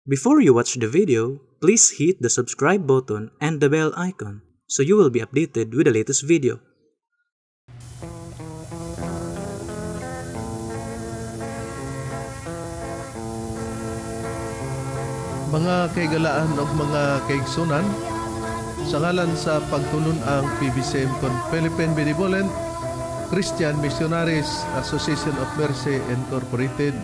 Before you watch the video, please hit the subscribe button and the bell icon so you will be updated with the latest video. Mga kaigalaan og mga kaigsunan, sa ngalan sa pagtulun-ang PBCM kon Philippine Benevolent Christian Missionaries Association of Mercy Incorporated,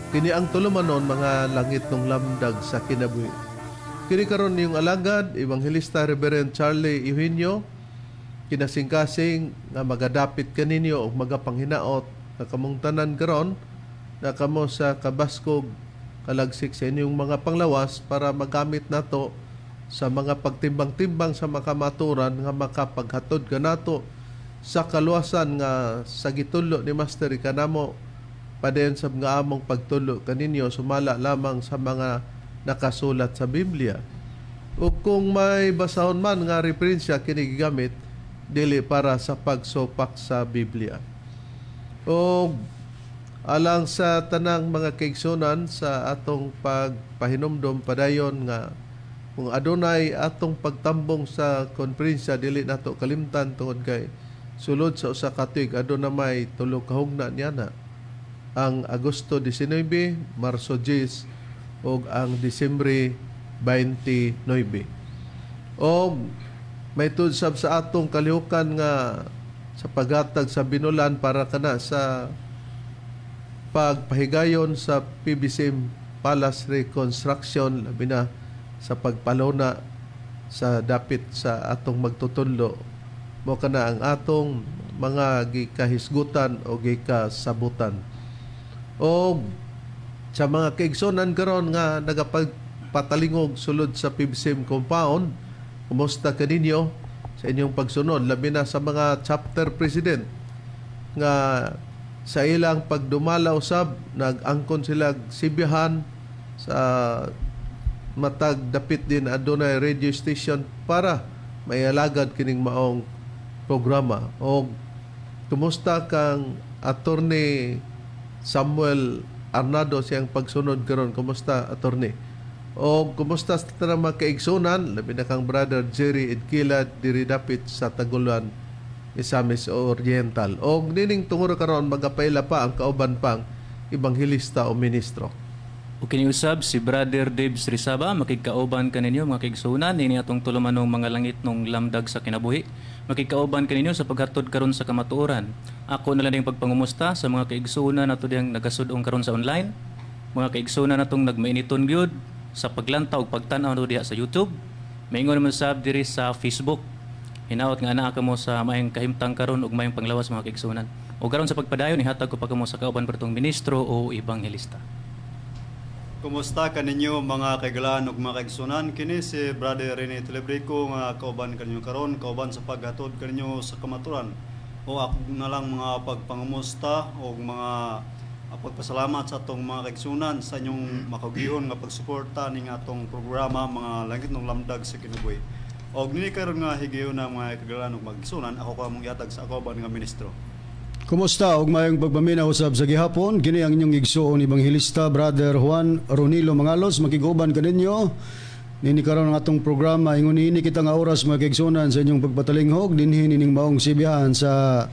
kini ang tulumanon mga langit ng lamdag sa kinabuhi. Kini karon niyong alagad, Evangelista Reverend Charlie Eugenio, kinasingkasing nga magadapit kaninyo og magapanghinaot na kamong tanan karon na kamo sa kabaskog kalagsik sa inyong mga panglawas para magamit nato sa mga pagtimbang-timbang sa makamaturan nga makapaghatod kanato sa kaluwasan nga sa gitulo ni Master ikanamo padayon sa mga among pagtulo kaninyo sumala lamang sa mga nakasulat sa Biblia. O kung may basahon man nga referensya kini gigamit dili para sa pagsupak sa Biblia. O alang sa tanang mga kaigsunan sa atong pagpahinumdom padayon nga kung adunay atong pagtambong sa konferensya dili nato kalimtan tungod kay sulod sa usa ka tuig aduna may tulo ka hugna niya na ang Agosto 19, Marso 10 ug ang Disyembre 29. O may tud sab sa atong kalihukan nga sa paghatag sa binulan para kana sa pagpahigayon sa PBCM Palace Reconstruction, labi na sa pagpalona sa dapit sa atong magtutudlo mo kana ang atong mga gikahisgutan o gikasabutan. O sa mga kaigsonan karon nga nagapagpatalingog sulod sa PBCM compound, kumusta kaninyo sa inyong pagsunod, labi na sa mga chapter president nga sa ilang pagdumala usab nag-angkon sila sibihan sa matag dapit din adunay radio station para maialagad kining maong programa. O kumusta kang Attorney Samuel Arnado siyang pagsunod karon? Kumusta, Attorney? O kumusta sa tanang mga kaigsunan, labi na kang Brother Jerry Edquila diri dapit sa Taguluan, Misamis Oriental. O nining tungod karon magapaila pa ang kauban pang ebanghelista o ministro. O kiniusab si Brother Dave Rizaba, makigkauban kaninyo mga kaigsunan nini atong tulumanong mga langit nung lamdag sa kinabuhi. Makigkauban kaninyo sa paghatod karon sa kamatuoran. Ako na lang pagpangumusta sa mga kaigsunan nato diyang nagasud-ong karon sa online. Mga kaigsunan natong nagmainiton gyud sa paglantaw ug pagtan-aw nato diha sa YouTube. Maingon naman sab diri sa Facebook. Hinaot nga anaa kamo sa maayong kahimtang karon ug maayong panglawas mga kaigsunan. O karon sa pagpadayon ihatag ko pa kamo sa kauban pertong ministro o ebanghelista. Kumusta kaninyo mga kaigalaan ug mga kaigsunan? Kini si Brother Rene Telebrico nga kauban kaninyo karon, kauban sa paghatod kaninyo sa kamaturan. O ako na lang mga pagpangumusta o mga pagpasalamat sa atong mga kaigsunan sa inyong makagihon nga pagsuporta ning atong programa mga langit ng lamdag sa kinabuhi. Og nini karon nga higayon na mga kaigalaan ug mga kaigsunan, ako ka mong ihatag sa kauban nga ministro. Kumusta og mayong pagpaminaw usab sa gihapon? Kini ang inyong igsuon ebanghelista Brother Juan Ronilo Mangalos makig-uban kaninyo nini karon ang atong programa. Ingon niini kita nga oras mga kaigsunan sa inyong pagpatalinghog dinhi nining maong sibihan sa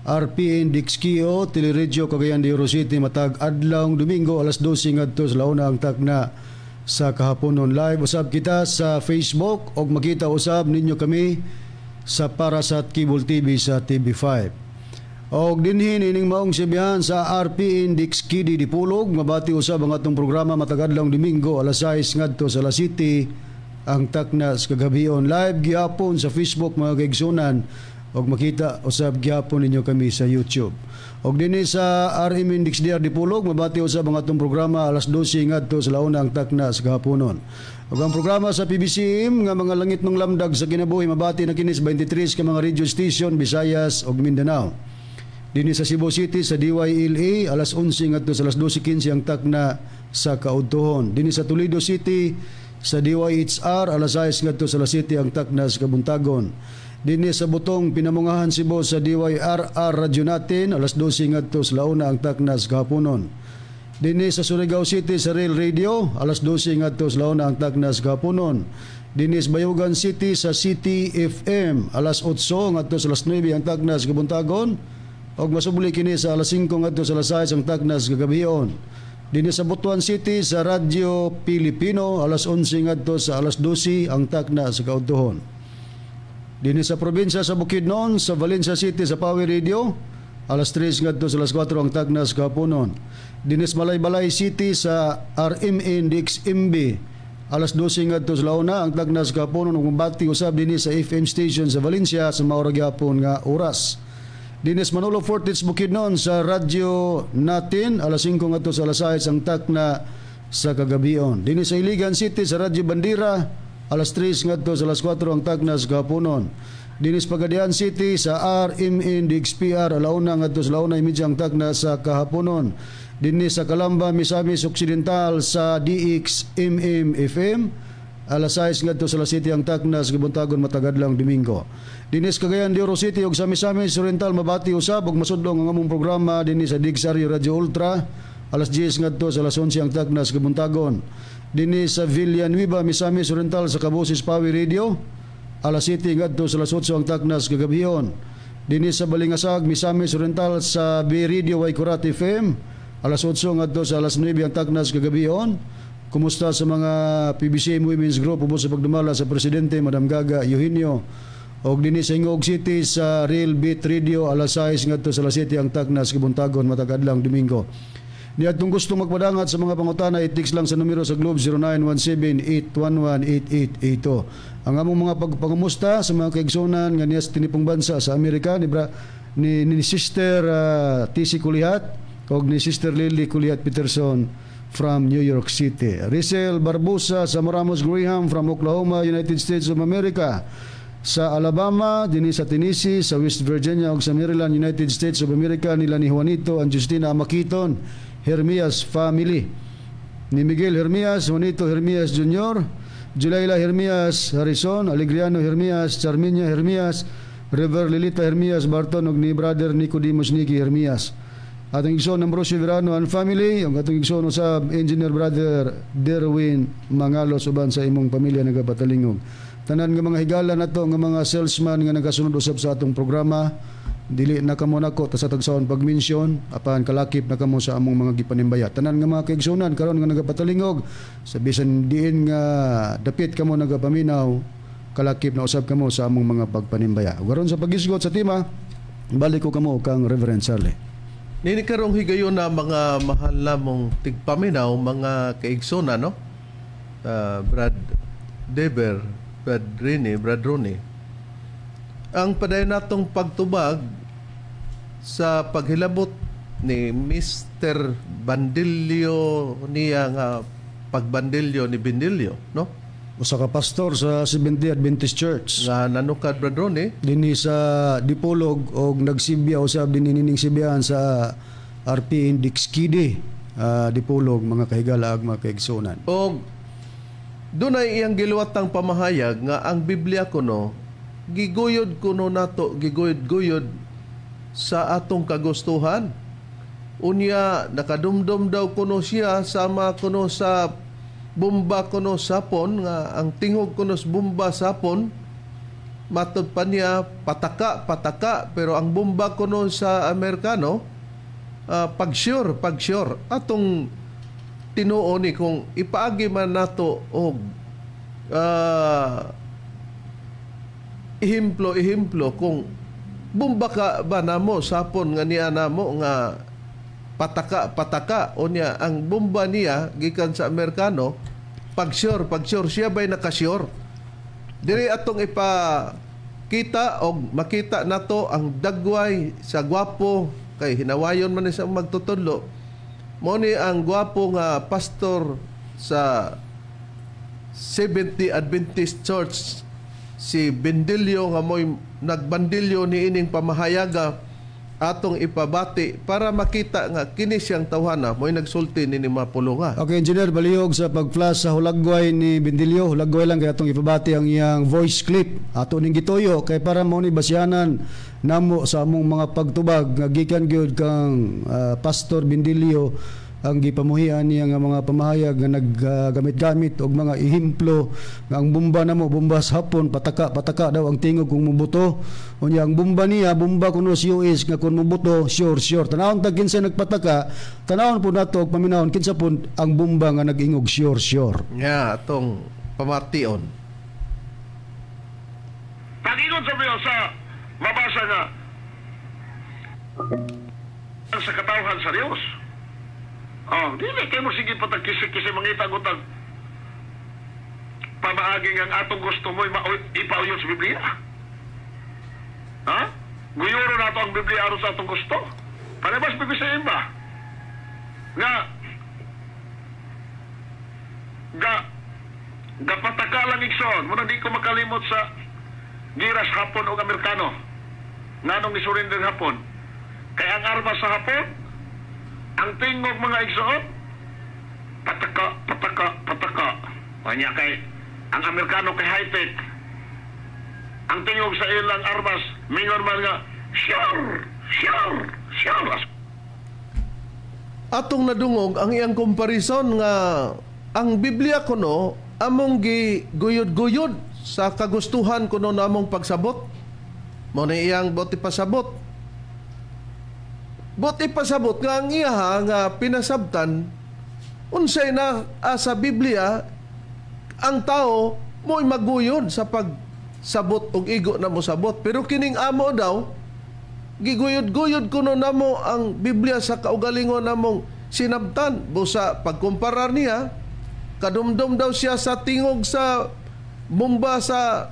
RPN Dixkio Teleradyo Cagayan de Oro City matag adlawng Domingo alas 12 ngadto sa launa ang takna sa kahaponon. Live usab kita sa Facebook og makita usab ninyo kami sa Parasat Cable TV sa TV5. Og dinhi nining maong sibihan sa RPN Dixkidi Dipolog mabati usab ang atong programa matag adlawng Domingo alas 6 ngadto sa La City ang takna sa kagabion. Live gihapon sa Facebook mga kaigsunan og makita usab gihapon ninyo kami sa YouTube. Og dinhi sa RMN Dixdr Dipolog mabati usab ang atong programa alas 12 ngadto sa launa ang takna sa kahaponon. Ug ang programa sa PBCM nga mga langit ng lamdag sa kinabuhi mabati na kini sa 23 ka mga radio station Visayas ug Mindanao. Dinhi sa Cebu City sa DYLA alas 11 ngadto sa alas 12:15 ang takna sa kaudtohon. Dinhi sa Toledo City sa DYHR alas 6 ngadto sa alas 7 ang takna sa kabuntagon. Dinhi sa Butong Pinamungahan Cebu sa DYRR Radyo natin alas 12 ngadto sa launa ang takna sa kahaponon. Dinhi sa Surigao City sa Real Radio alas 12 ngadto sa 1 ang takna sa kahaponon. Dinhi sa Bayugan City sa City FM alas 8 ngadto sa alas 9 ang takna sa kabuntagon ug masubli kini sa alas 5 ngadto sa alas 6 ang takna sa kagabion. Dinhi sa Butuan City sa Radyo Pilipino alas 11 ngadto sa alas 12 ang takna sa kaudtohon. Dinhi sa probinsya sa Bukidnon sa Valencia City sa Power Radio alas 3 ngadto sa alas 4 ang takna sa kahaponon. Dinhi sa Malaybalay City sa RMN DXMB alas 12 ngadto sa 1 ang takna sa kahaponon ug mabati usab dinhi sa FM station sa Valencia sa mao ra gyapon nga oras. Dinhi sa Manolo Fortich Bukidnon sa radyo natin alas 5 ngadto sa alas 6 ang takna sa kagabion. Dinhi sa Iligan City sa Radyo Bandera alas 3 ngadto sa alas 4 ang takna sa kahaponon. Dinhi sa Pagadian City sa RMN DXPR 1:00 ngadto sa 1:30 ang takna sa kahaponon. Dinhi sa Calamba, Misamis Occidental sa DXMM FM alas 6 ngadto sa alas 7 ang takna sa kabuntagon matag adlawng Domingo. Dinhi sa Cagayan de Oro City ug sa Misamis Oriental mabati usab ug masudlong ang among programa dinhi sa DXRU Radio Ultra alas 10 ngadto sa alas 11 ang takna sa kabuntagon. Dinhi sa Villanueva, Misamis Oriental sa Kaboses Power Radio alas 7 ngadto sa alas 8 ang takna sa kagabion. Dinhi sa Balingasag, Misamis Oriental sa B Radio Waikurat FM alas 8 ngadto sa alas 9 ang takna sa kagabion. Kumusta sa mga PBCM Women's Group ubos sa pagdumala sa presidente Madam Gaga Eugenio. Og dinhi sa Gingoog City sa Real Beat Radio alas 6 ngadto sa alas 7 ang takna sa kabuntagon matag adlawng Domingo. Niadtong gusto magpadangat sa mga pangutana, i-text lang sa numero sa Globe 0917-811-8882. Ang among mga pagpangumusta sa mga kaigsunan nga niya sa tinipong bansa sa Amerika ni Sister TC Kulihat og ni Sister Lily Kulihat Peterson from New York City. Rizel Barbosa sa Moramos Graham from Oklahoma, United States of America. Sa Alabama, dinhi sa Tennessee, sa West Virginia ug sa Maryland, United States of America nila ni Juanito and Justina Amakiton Hermias family. Ni Miguel Hermias, Juanito Hermias Jr., Julayla Hermias Harrison, Alegriano Hermias, Charminia Hermias, River Lilita Hermias Barton ug ni Brother Nicodemus Niki Hermias. Atong igsoon Ambrosio Verano and family, ang atong igsoon usab Engineer Brother Derwin Mangalos uban sa imong pamilya nagapatalingog. Tanan nga mga higala nato nga mga salesman nga nagasunod usab sa atong programa, dili na kamo nako ta sa tagsaon pag-mention apan kalakip na kamo sa among mga gipanimbaya. Tanan nga mga kaigsunan karon nga nagapatalingog sa bisan diin nga dapit kamo nagapaminaw, kalakip na usab kamo sa among mga pagpanimbaya. Ug karon sa paghisgot sa tema, balik ko kamo kang Reverend Charlie. Nini karong higayon na mga mahal namong tigpaminaw, mga kaigsunan, no? Brad Deber, Brad Rini, Brad Ronnie. Ang padayon natong pagtubag sa paghilabot ni Mr. Bandillo niya nga pagbandilyo ni Bindilyo, no? Usa ka pastor sa Seventh-day Adventist Church. Nga nanukad, Brad Ronnie. Dinhi sa Dipolog og nagsibya usab dinhi nining sibihan sa RP Index Kidi, Dipolog, mga kahigala ug mga kaigsunan. Og dunay iyang giluwatang pamahayag nga ang Biblia kuno giguyod kuno nato, giguyod-guyod sa atong kagustuhan. Unya nakadumdum daw kuno siya sama kuno sa bomba kuno sapon, nga ang tingog kuno sa bomba sapon matod pa niya pataka pataka, pero ang bomba kuno sa Amerikano pag-sure pag-sure. Atong tinuo ni kung ipaagi man nato og ehemplo ehemplo kung bomba ka ba namo sapon nga niya namo nga pataka pataka, o niya ang bomba niya gikan sa Amerikano pag-sure pag-sure, siya ba'y nakasure? Diri atong ipakita og makita nato ang dagway sa gwapo kay hinawayon man ni sa magtutudlo. Mo ni ang gwapo nga pastor sa Seventh-day Adventist Church, si Bendilio, nga mo'y nagbandilyo ni ining pamahayaga, atong ipabati para makita nga kini siyang tawhana mo'y nagsulti ni mapulunga. Okay, Engineer, balihog sa pag-flash sa hulagway ni Bendilio, hulagway lang kay atong ipabati ang iyang voice clip. Ato ning gituyo kay para mo ni basyanan namo sa among mga pagtubag nga gikan gyud kang Pastor Bendilio Ang gipamuhian niya nga mga pamahayag nga naggamit-gamit og mga ehemplo nga ang bomba namo, bomba sa Hapon, pataka pataka daw ang tingog kung mubuto. Unya ang bomba niya, bomba kuno sa US nga kung mubuto, sure sure. Tanawon tag kinsa nagpataka, tanawon po nato og paminawon kinsa po ang bomba nga nag-ingog sure sure. Nga atong pamation. Pag-ingon sa mga sa mabasa nga sa katawhan sa Dios. Oh, dili kay mo sige patagkisi-kisi mangita gutag pamaagi nga ang atong gusto mo ipauyon sa Biblia. Ha? Guyuro nato ang Biblia aron sa atong gusto. Parehas BBCM ba? Nga ga gapataka lang, igsoon, muna di ko makalimot sa giras Hapon o Amerikano. Nganong ni-surrender Hapon? Kay ang armas sa Hapon, ang tingog, mga igsoon, pataka, pataka, pataka. Kanya kay ang Amerikano kay high-tech. Ang tingog sa ilang armas, mingon man nga, sure, sure, sure. Atong nadungog ang iyang comparison nga ang Biblia kuno among giguyod-guyod sa kagustuhan kuno namong pagsabot. Mo na iyang buot ipasabot. Buot ipasabot nga ang iyaha nga pinasabtan unsay na sa Biblia ang tao mo'y maguyod sa pagsabot og igo na mosabot, pero kining amo daw giguyod-guyod kuno namo ang Biblia sa kaugalingon namong sinabtan. Busa pagkumparar niya, kadumdum daw siya sa tingog sa bomba sa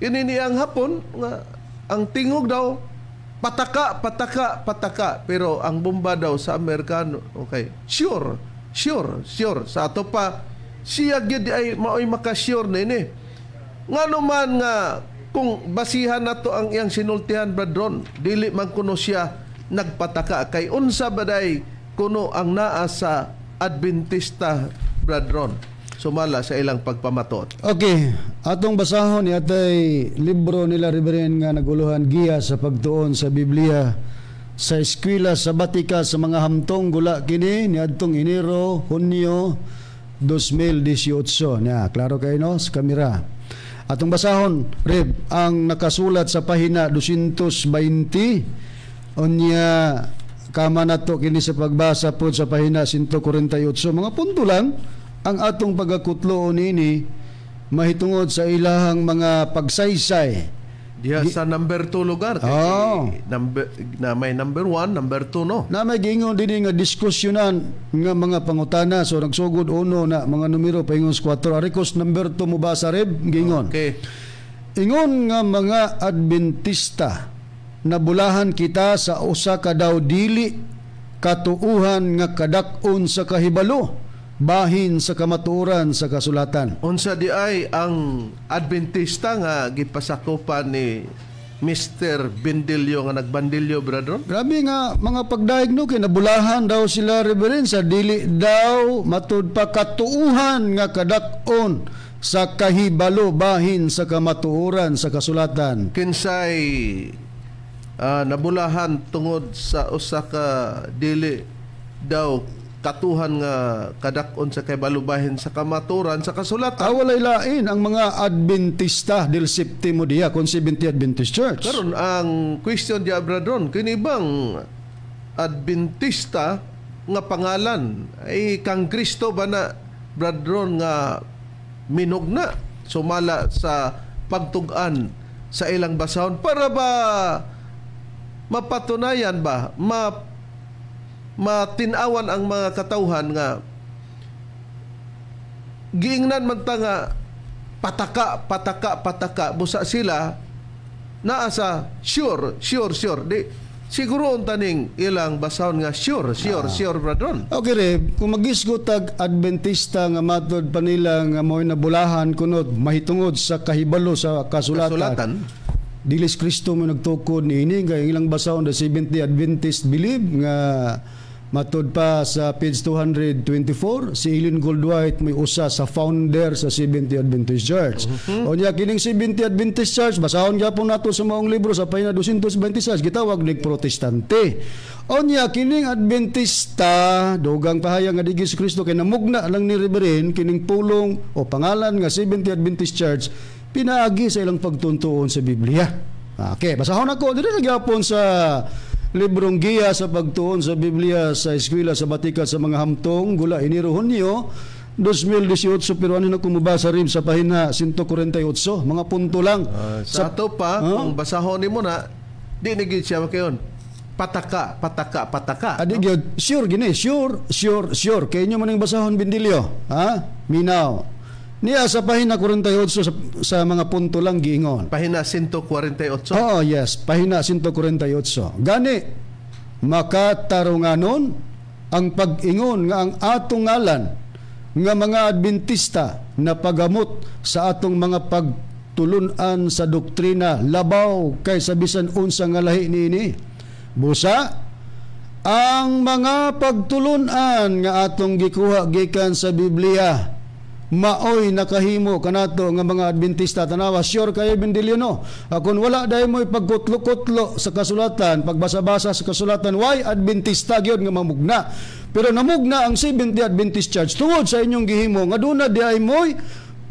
ininiang Hapon nga ang tingog daw pataka, pataka, pataka, pero ang bomba daw sa Amerikano, okay, sure, sure, sure. Sa ato pa siya gyud ay maoy makasure nini. Ngano man nga kung basihan nato ang iyang sinultihan, Bradron, dili man kuno siya nagpataka, kay unsa baday kuno ang naa sa Adventista, Bradron, sumala sa ilang pagpamatot. Okay, atong basahon ni atay libro nila Reverend nga naguluhan Giya sa Pagtuon sa Biblia sa Eskwela Sabatika sa mga hamtong gula kini niadtong Enero, Hunyo 2018. Nya, klaro kayo no sa kamera. Atong basahon, Reb, ang nakasulat sa pahina 220, unya kama nato kini sa pagbasa pod sa pahina 148. Mga punto lang ang atong pagkakutlo nini mahitungod sa ilahang mga pagsaysay. Diha sa number 2 lugar. Oh. Number, na may number 1, number 2 no. Na may giingon dinhi nga diskusyonan nga mga pangutana. So nagsugod uno na mga numero paingon sa 4. Arikos number 2 mo basa, Reb, giingon. Okay. Ingon nga mga Adventista nabulahan kita sa usa ka daw dili katuuhan nga kadak-on sa kahibalo bahin sa kamatuoran sa kasulatan. Unsa di ay ang Adventista nga gipasakupan ni Mr. Bendillo nga nagbandilyo, brother? Grabe nga mga pagdaig no, kay nabulahan daw sila, Reverend, sa dili daw matud pa katuuhan nga kadak-on sa kahibalo bahin sa kamatuoran sa kasulatan. Kinsay nabulahan tungod sa usa ka dili daw katuhan nga kadak-on sa kahibalo bahin sa kamatuoran sa kasulatan. Walay lain ang mga Adventista del Septimo Dia kon Seventh Adventist Church. Karon ang question diya, Bradron, kini bang Adventista nga pangalan ay kang Kristo ba na, Bradron, nga minugna sumala sa pagtug-an sa ilang basahon para ba mapatunayan ba matinawan ang mga katawhan nga giingnan man ta nga pataka, pataka, pataka, busa sila naa sa sure, sure, sure. Di siguro unta ning ilang basahon nga sure, sure, sure, Bradron. Okay, Reb, kung magisgo tag Adventista nga matod pa nila nga mo'y nabulahan kunod mahitungod sa kahibalo sa kasulatan. Kasulatan. Dilis Kristo mo nagtukod niini kay ilang basahon the Seventh Day Adventist believe nga Matud pa sa page 224, si Ellen Goldwhite may usa sa founder sa Seventh-day Adventist Church. Unya kining Seventh-day Adventist Church, basahon gyapon nato sa maong libro sa pahina 226, gitawag nig Protestante. Unya kining Adventista, dugang pahayag nga di Jesu Kristo kay namugna lang ni Reverend kining pulong o pangalan nga Seventh-day Adventist Church pinaagi sa ilang pagtuntuon sa Biblia. Okay, basahon ako diri na gyapon sa librong giya sa pagtuon sa Biblia sa eskwela sa batikat sa mga hamtong gula Enero Hunyo 2018, pero ano na kumubasa rin sa pahina 148, mga punto lang. Sa ato pa, kung basahon nimo na, di na gyud siya makayon. Pataka, pataka, pataka. Adi gyud, sure gini, sure, sure, sure. Kay inyo man ning basahon, Bindilyo, ha? Minaw. Niya sa pahina 48 sa mga punto lang giingon. Pahina 148. Oo, yes, pahina 148. Gani makatarunganon ang pag-ingon nga ang atong ngalan nga mga Adventista na pagamot sa atong mga pagtulunan sa doktrina labaw kaysa bisan unsa nga lahi niini. Busa ang mga pagtulunan nga atong gikuha gikan sa Biblia maoy nakahimo kanato nga mga Adventista. Tanawa, sure kayo, Bendilyo, no? Kung wala dahil mo ipagkutlo-kutlo sa kasulatan, pagbasa-basa sa kasulatan, why Adventista gyud nga mamugna? Pero namugna ang Seventh-day Adventist Church tungod sa inyong gihimo nga duna di ay mo'y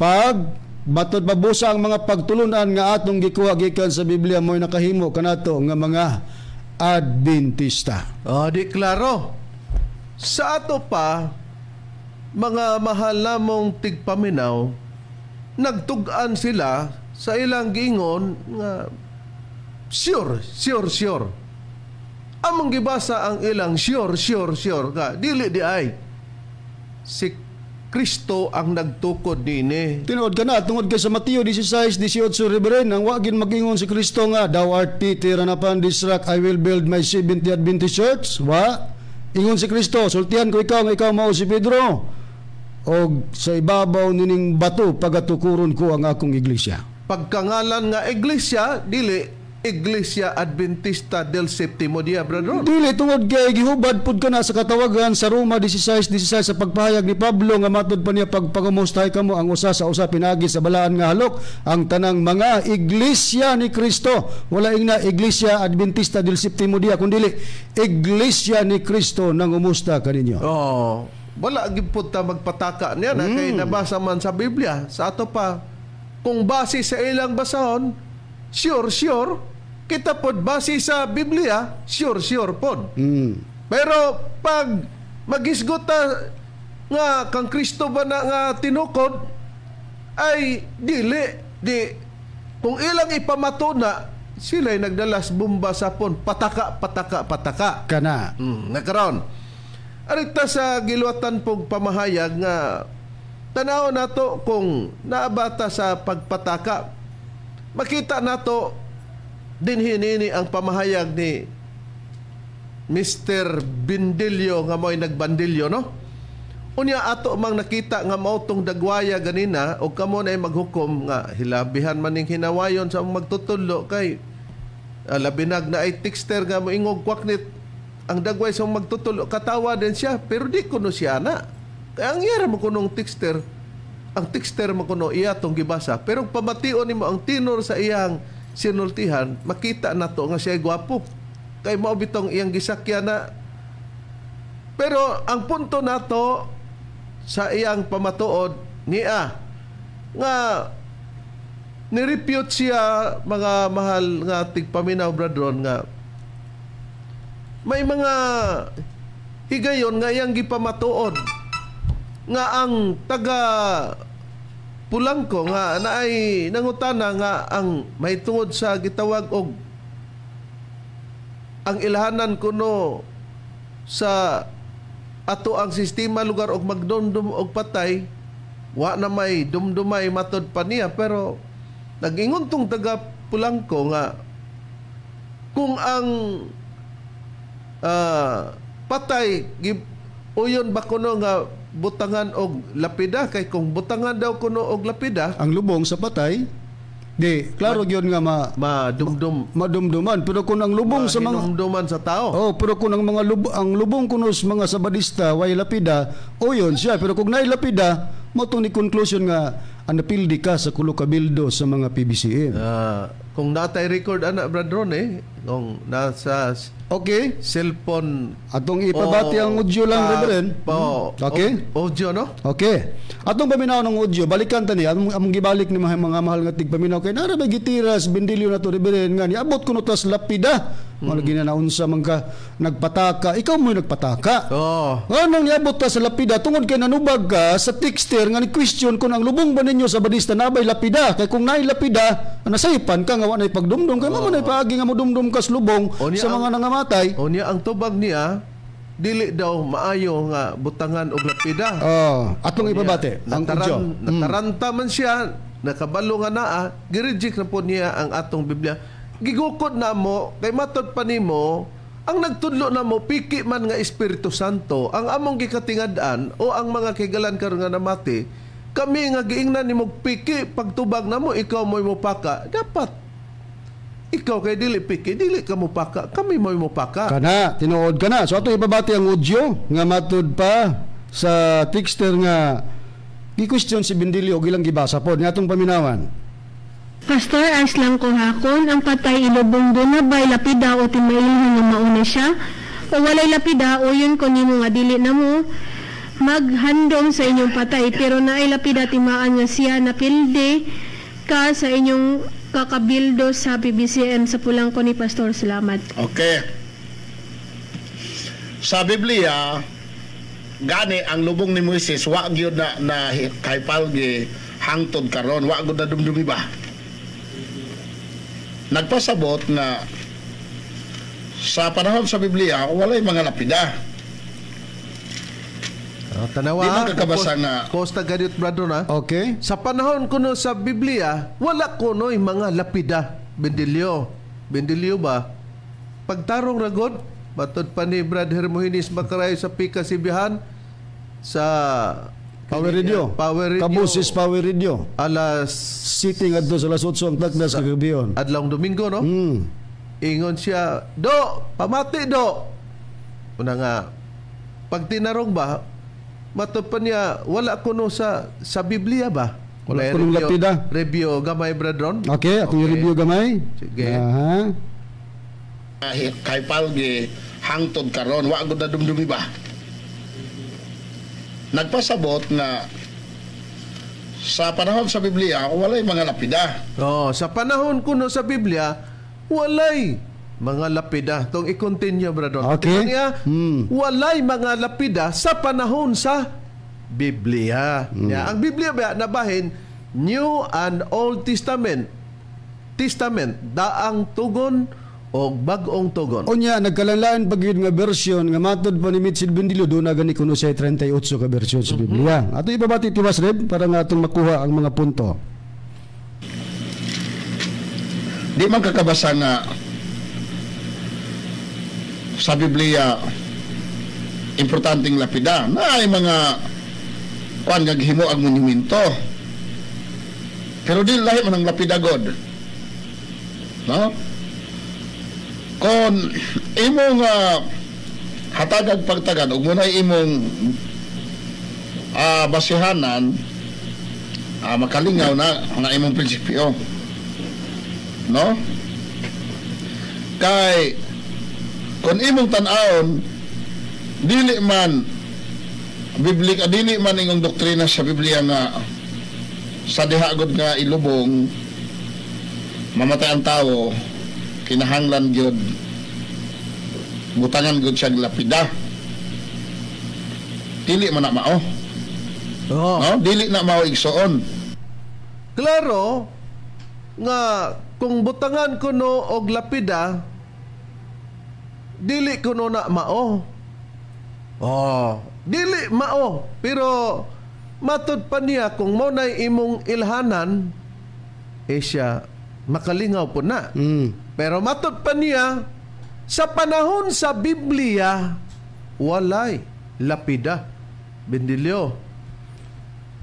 pag matod pabusa ang mga pagtulunan nga atong gikuha gikan sa Biblia mo'y nakahimo kanato nga mga Adventista. Oh, di klaro. Sa ato pa, mga mahal namong tigpaminaw, nagtug-an sila sa ilang giingon nga sure, sure, sure. Among gibasa ang ilang sure, sure, sure nga dili di ay si Kristo ang nagtukod niini. Tinuod ka na, tungod kay sa Mateo 16:18, Reverend, ang wagin magingon si Kristo nga, "Thou art Peter, and upon this rock I will build my Seventh-day Adventist Church." Wa? Ingon si Kristo, "Sultihan ko ikaw nga ikaw mao si Pedro, og sa ibabaw nining bato pagatukuron ko ang akong iglesia." Pagkangalan nga iglesia, dili Iglesia Adventista del Septimo Dia, brother. Dili, tungod kay gihubad pud ka na sa katawagan sa Roma 16:16 sa pagpahayag ni Pablo nga matod pa niya, "Pagpangamustahay kamo ang usa sa usa pinagi sa balaan nga halok ang tanang mga iglesia ni Kristo." Wala ingna Iglesia Adventista del Septimo Dia, kundili Iglesia ni Kristo nang umusta kaninyo. Oh, wala gyud pud ta magpataka niya na kay nabasa man sa Biblia. Sa ato pa, kung base sa ilang basahon, sure, sure, kita pod base sa Biblia, sure, sure pod. Pero pag magisgot ta nga kang Kristo ba na nga tinukod, ay dili di kung ilang ipamatuna, sila'y nagdalas bomba sa pon, pataka, pataka, pataka. Kana. Nakaron. Arita sa giluwatan pong pamahayag nga tanaw nato kung naabata sa pagpataka. Makita nato dinhi nini ang pamahayag ni Mr. Bindilyo nga mo'y nagbandilyo, no? Unya ato mang nakita nga mao tong dagwaya ganina, og kamo na maghukom nga hilabihan man ning hinawayon sa magtutudlo kay labinag na ay texter nga moingog kwaknit ang dagway sa magtutudlo, katawa din siya pero di kuno siya na. Kaya ang iyara mo kunong texter, ang texter mo kuno iya tong gibasa, pero pamation nimo ang tinor sa iyang sinultihan, makita nato nga siya gwapo. Kay mao bitong iyang gisakya na. Pero ang punto nato sa iyang pamatuod niya nga nirepute siya, mga mahal nga tigpaminaw, brethren, nga may mga higayon nga iyang gipamatuod nga ang taga Pulangko nga naay nangutana nga ang may tungod sa gitawag og ang ilhanan kuno sa ato ang sistema lugar og magdumdum og patay, wa na may dumdumay matod pa niya, pero nag-ingon tong taga Pulangko nga kung ang patay uyon ba kuno nga butangan og lapida, kay kung butangan daw kuno og lapida ang lubong sa patay Di, klaro gyud nga madumdum madumduman, pero kung ang lubong sa mga hinumduman sa tao. Oh, pero kung ang mga ang lubong kuno sa mga Sabadista way lapida, o yun siya, pero kung naay lapida, mo tong ni conclusion nga ang napildi ka sa kulo kabildo sa mga PBCM. Kung natay record ana, Brad Ron, kung nasa okay, cellphone atong ipabati ang audio lang, Reverend. Okay. Audio, no? Okay. Atong paminaw ng audio, balikan ta ni among gibalik ni mga mahal nga tigpaminaw kay nara ba gitiras Bendilio na to, Reverend, nga niabot kuno tas lapida. Mo lagi na naunsa man ka nagpataka, ikaw mo nagpataka. Oh. Nganong niabot ta sa lapida tungod kay nanubag ka sa texter nga ni question kung ang lubong ba ninyo sa Badista nabay lapida, kay kung naay lapida nasaypan ka nga wa nay pagdumdum kay mao man paagi nga modumdum kas lubong sa mga nangamatay. O niya ang tubag niya dili daw maayo nga butangan og lapida. Oh, atong ipabate ang audio. Nataranta man siya, nakabalo nga naa, gi-reject na po niya ang atong Biblia. Gigukod na mo kay matod pa nimo ang nagtudlo na mo piki man nga Espiritu Santo ang among gikatingad-an o ang mga kigalan karon nga namati kami nga giingnan nimo piki pagtubag namo ikaw mo'y mopaka, dapat ikaw kay dili piki, dili ka mopaka, kami mo'y mopaka. Kana tinuod kana. So ato ipabati ang audio nga matud pa sa texter nga gi-question si Bendilio og ilang gibasa pod nga atong paminawan. Pastor, as lang ko hakon, ang patay ilubong doon na ba'y lapida o timailhan nga mauna siya? O walay lapida o yun ko nimo nga dili na mo maghandom sa inyong patay, pero naay lapida timaan nga siya napilde ka sa inyong kakabildo sa PBCM sa pulang ko ni Pastor. Salamat. Okay. Sa Biblia, gani ang lubong ni Moises, wa gyud na kay palgi hangtod karon, wa gyud na dumdumi ba? Nagpasabot na sa panahon sa Biblia, walay mga lapida. Tanawa, di man kakabasa nga Costa Gadit, brother, na. Okay. Sa panahon kuno sa Biblia, wala kuno'y mga lapida. Bendilio. Bendilio ba? Pagtarong ragod, matod pa ni Brad Hermogenes Macarayo sa Pika Sibihan sa Power Radio. Power Radio. Kabusis Power Radio. Alas sitting adto sa alas 8 ang tagnas kagabion. Adlong Domingo, no? Ingon siya, "Do, pamati do." Una nga pag tinarong ba, matod pa niya wala kuno sa Biblia ba? Wala kunong lapida. Review gamay, Brad Ron. Okay, atong review gamay. Sige. Aha. Kay palgi hangtod karon, wa gud na dumdumi ba? Nagpasabot na sa panahon sa Biblia, walay mga lapida. Oh, sa panahon kuno sa Biblia, walay mga lapida. Tong i-continue, brother. Okay. Niya, walay mga lapida sa panahon sa Biblia. Ya, ang Biblia ba nabahin New and Old Testament. Testament, daang tugon o bag-ong tugon. Unya nagkalanlaan pa gyud nga version nga matod pa ni Mitchell Bendilio doon na gani kuno siya 38 ka version sa Biblia. Ato ipabati tiwas Reb para nga atong makuha ang mga punto. Di man kakabasa nga sa Biblia importanteng lapida na ay mga kuan nga gihimo ang monumento. Pero di lahi man ang lapida god. No? Kung imong hatagag pagtagan ug munay imong basihanan, makalingaw na nga imong prinsipyo, no? Kay kung imong tan-awon dili man biblik, dili man ingong doktrina sa Biblia nga sa diha gud nga ilubong mamatay ang tawo, kinahanglan gyud butangan gyud siya lapida. Dili man na mao. Oh. No, dili na mao igsoon. Klaro nga kung butangan kuno og lapida dili kuno na mao. Oh, dili mao, pero matud pa niya kung mao nay imong ilhanan eh siya makalingaw po na. Pero matod pa niya sa panahon sa Biblia walay lapida. Bendilio.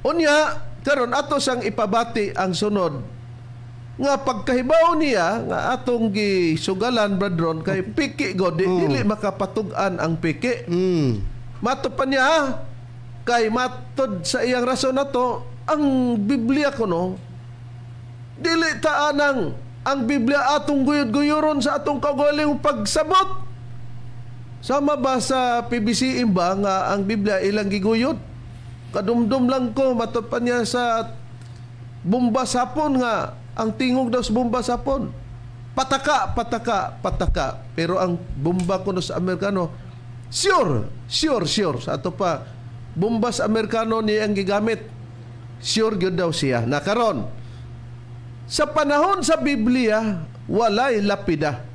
Unya karon ato sang ipabati ang sunod Nga pagkahibaw niya nga atong gisugalan, Brad Ron, kay piki god, dili makapatug-an ang piki. Matod pa niya, kay matod sa iyang rason na to, ang Biblia kuno dili ta anang ang Biblia atong guyod-guyuron sa atong kaugalingong pagsabot. Sama ba sa PBCM ba nga ang Biblia ilang giguyod? Kadumdum lang ko, matod pa niya sa bomba sapon nga ang tingog daw sa bomba sapon, pataka, pataka, pataka. Pero ang bomba kuno sa Amerikano, sure, sure, sure. Sa ato pa, bomba sa Amerikano niya ang gigamit. Sure gyud daw siya. Na karon, sa panahon sa Biblia, walay lapida.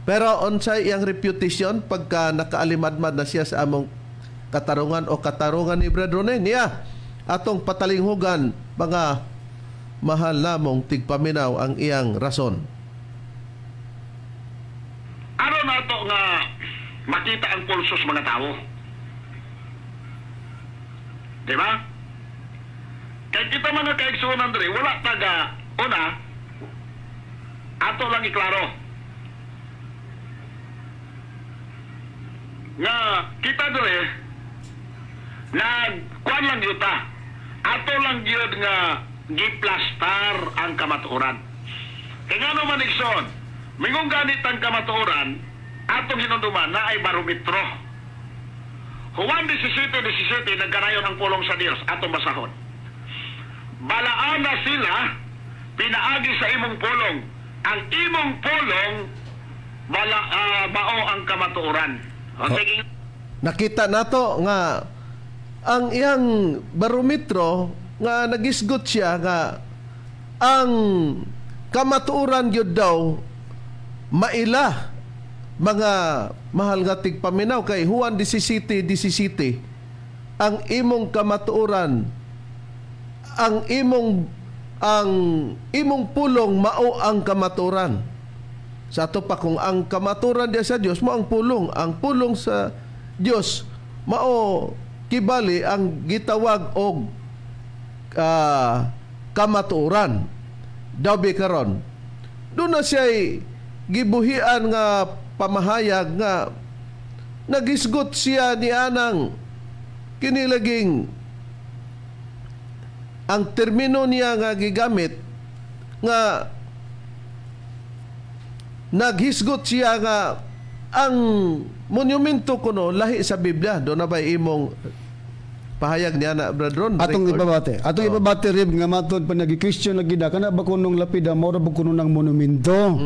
Pero unsay iyang reputation pagka nakaalimadmad na siya sa among katarungan o katarungan ni Brad Rone niya, atong patalinghugan mga mahal namong tigpaminaw ang iyang rason. Ano nato nga makita ang pulso sa mga tao? Di ba? Kay kita mga kaigsuonan diri, wala taga una, ato lang iklaro nga kita diri nagkuan lang yuta, ato lang gyud nga giplastar ang kamatuoran. Kay ngano man igsoon, mingong ganit ang kamatuoran, atong hinunduman na ay barometro. Juan 17:17 nagkarayon ang pulong sa Dios, atong basahon. Balaan na sila pinaagi sa imong pulong. Ang imong pulong mao ang kamatuoran. Okay. Nakita nato nga ang iyang barometro nga nagisgot siya nga ang kamatuoran gyud daw maila mga mahal nga tigpaminaw kay Juan 17:17 ang imong kamatuoran, ang imong pulong mao ang kamatuoran. Sa ato pa kung ang kamatuoran diya sa Dios mao ang pulong sa Dios mao kibali ang gitawag og kamatuoran. Daw bi karon doon na siya'y gibuhian nga pamahayag nga nagisgot siya ni anang kinilaging ang termino niya nga gigamit nga naghisgot siya nga ang monumento kuno lahi sa Biblia. Doon na ba imong pahayag niya na, Brad Ron? Atong ibabate. Atong ibabate rib nga matod pa nagi-Christian lagi da kana ba kunong lapida mao ra ba kuno ng monumento.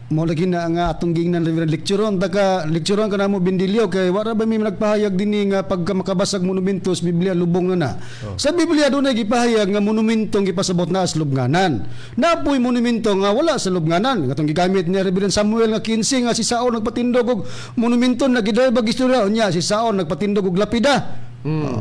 Mula gina nga atong gingnan lectureon taka lectureon kana mo Bindilyo kay wala ba may nagpahayag dinhi nga pagka makabasag monumento sa Biblia lubong na na. Sa Biblia dunay gipahayag nga monumentong gipasabot na sa lubnganan. Napoy monumento nga wala sa lubnganan. Katong gigamit ni Reverend Samuel nga 15 nga si Saul nagpatindog og monumento na gidalbag istorya unya si Saul nagpatindog og lapida.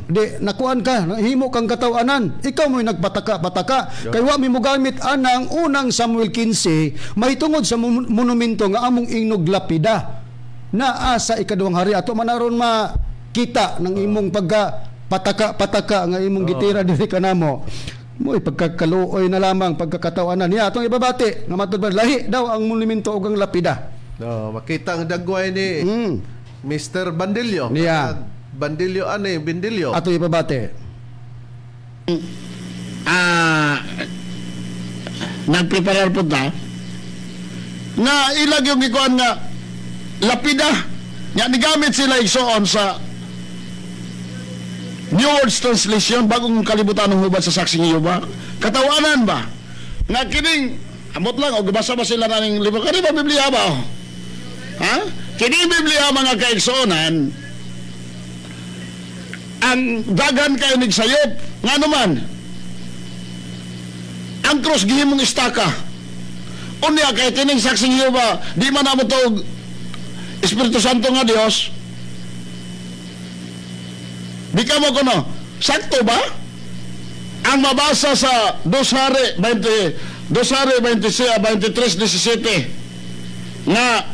Di nakuan ka, himo kang katawanan. Ikaw mo'y nagpataka-pataka. Kay wa mi mogamit anang unang Samuel 15 mahitungod sa monumento nga among ingnog lapida. Naa sa ikaduhang hari ato manaron makita ng imong pagka pataka-pataka nga imong gitira diri kanamo. Mo'y pagkakaluoy na lamang pagkakatawanan niya atong ibabati nga matud ba lahi daw ang monumento ug ang lapida. No, makita ang dagway ni Mr. Bandillo. Yeah. Bandilyo ano Bindilyo. Ato ipabate. Nagpreparar po ta na ilag yung ikuan nga lapida nga nigamit sila igsoon sa New World Translation, bagong kalibutan ng hubad sa saksing iyo ba? Katawanan ba? Nga kining amot lang o gabasa ba sila naning libro? Kani ba Biblia ba? Ha? Kining Biblia mga kaigsuonan ang dagan kayo nagsayop nga naman ang cross gihimong istaka unya kay kining saksing Jehova di man amo to Espiritu Santo nga Dios di ka mo kuno sakto ba ang mabasa sa 2 Hari 20 2 Hari 23:17 nga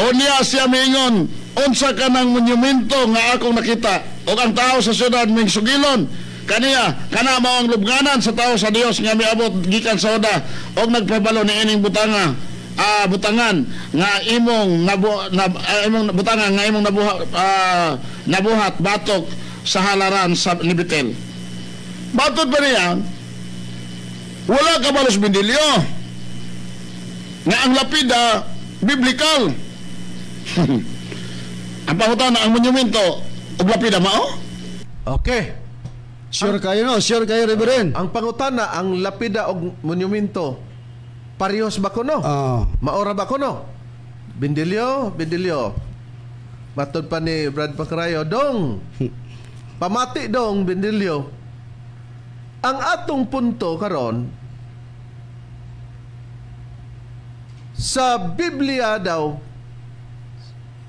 unya siya miingon unsa ka ng monumento nga akong nakita o ang tao sa syudad ming sugilon Kaniya kana mao ang lubnganan sa tao sa Dios nga miabot gikan sa Juda og nagpahibalo niining butanga butangan nga imong imong butangan nga imong nabuhat batok sa halaran sa ni Betel. Matod pa niya, wala ka balos Bindilyo nga ang lapida biblical. Ang pangutana, ang monumento ug lapida mao? Okay. Sure kayo, no? Sure kayo, Reverend? Ang pangutana, ang lapida og monumento parehas ba kuno? Maora ba kuno? Bindilyo, Bindilyo. Matod pa ni Brad Pacrayo, dong. Pamati dong, Bindilyo. Ang atong punto karon sa Biblia daw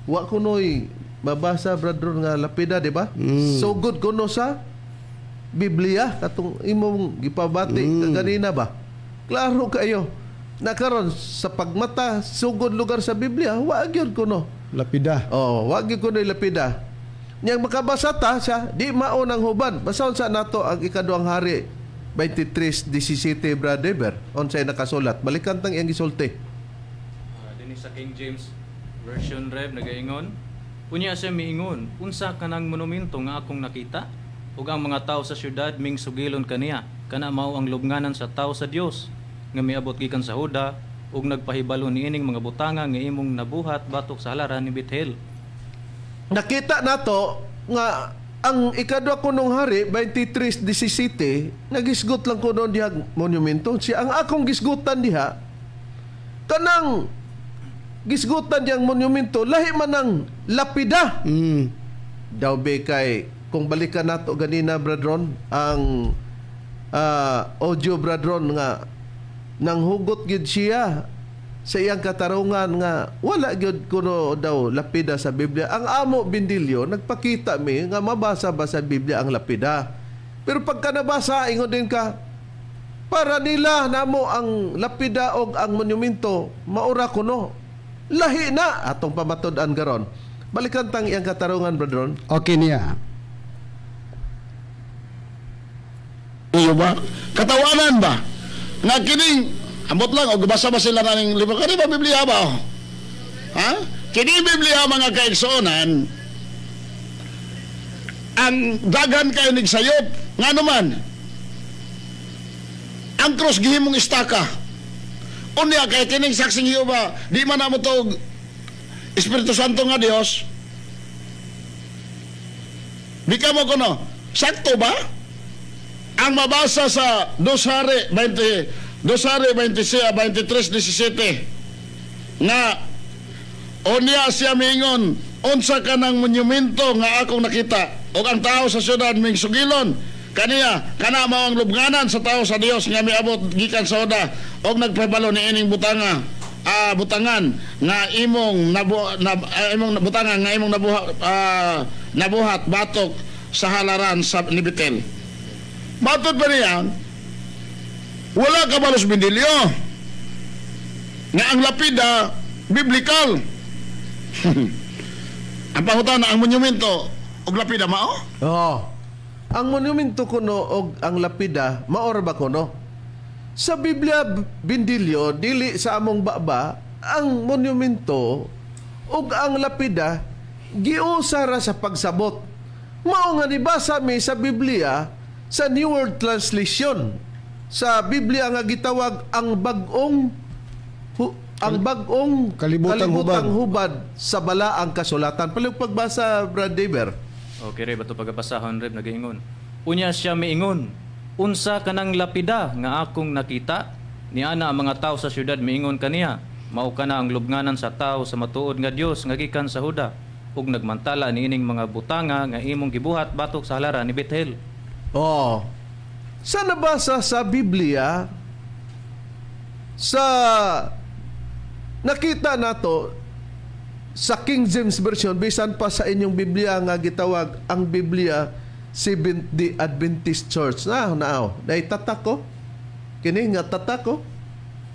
wa kunoy mabasa, Brad Ron, nga lapida, di ba? Sugod kuno sa Biblia katong imong gipabati kaganina ba? Klaro kayo. Na karon sa pagmata sugod lugar sa Biblia, wa gyud kuno lapida. Oh, wa gyud kuno lapida. Niyang makabasa ta siya, di mao nang huban. Basahon sa nato ang ikaduhang hari 23:17, Brad Eber. Unsay nakasulat? Balikan tang iyang gisulti. Dinhi sa King James Version, Rev, nagaingon. Unya siya miingon, unsa kanang monumento nga akong nakita? Ug ang mga tao sa syudad ming sugilon kaniya, kana mao ang lubnganan sa tao sa Dios nga miabot gikan sa Huda ug nagpahibalo niining mga butanga nga imong nabuhat batok sa halaran ni Bethel. Nakita nato nga ang ikadwa kunong hari 23:17 nagisgot lang kuno diha monumento. Siya ang akong gisgutan diha, kanang gisgutan diyang monumento lahi man ang lapida. Daw be kay kung balikan nato ganina, Brad Ron, ang audio, Brad Ron, nga nanghugot gyud siya sa iyang katarungan nga wala gyud kuno daw lapida sa Biblia. Ang amo Bindilyo nagpakita mi nga mabasa ba sa Biblia ang lapida. Pero pagka nabasa ingon din ka para nila namo ang lapida og ang monumento maura kuno. Lahi na atong pamatud-an karon. Balikan tang iyang katarungan, Brad Ron. Okay niya. Iyo ba? Katawanan ba? Nga kining ambot lang og basa ba sila naning libro? Kani ba Biblia ba? Ha? Kini Biblia mga kaigsuonan, ang daghan kayo nagsayop. Ngano man? Ang cross gihimong istaka. Unya kay kining saksing Jehova, di man namo to Espiritu Santo nga Dios. Di ka mo kuno. Sakto ba? Ang mabasa sa 2 Hari 20, 2 Hari 26, 23:17 nga unya siya miingon, unsa ka ng monumento nga akong nakita ug ang tao sa syudad ming sugilon kaniya, kana mao ang lubnganan sa tao sa Dios nga miabot gikan sa Juda ug nagpahibalo niining butanga butangan nga imong imong butangan nga imong nabuhat batok sa halaran sa ni Betel. Matod pa niya, wala ka balos Bindilyo nga ang lapida biblical. Ang pangutana, ang monumento og lapida mao? Oo. Ang monumento kuno og ang lapida mao ra ba kuno? Sa Biblia, Bindilyo, dili sa among baba, ang monumento ug ang lapida giusa ra sa pagsabot. Mao nga nibasa mi sa Biblia sa New World Translation, sa Biblia nga gitawag ang bag-ong kalibutang hubad sa balaang kasulatan. Palihog pagbasa, Brad Dever. Okay, Reb, ato pagabasahon, Reb, nagaingon. Unya siya miingon, unsa kanang lapida nga akong nakita? Niana ang mga tao sa syudad miingon kaniya, mao kana ang lubnganan sa tao sa matuod nga Dios nga gikan sa Huda ug nagmantala niining mga butanga nga imong gibuhat batok sa halaran ni Bethel. Oh. Sa nabasa sa Biblia, sa nakita nato sa King James Version, bisan pa sa inyong Biblia nga gitawag ang Biblia Seventh-day Adventist Church. Na, naaw. Dahil tatak ko. Kini nga tatak ko.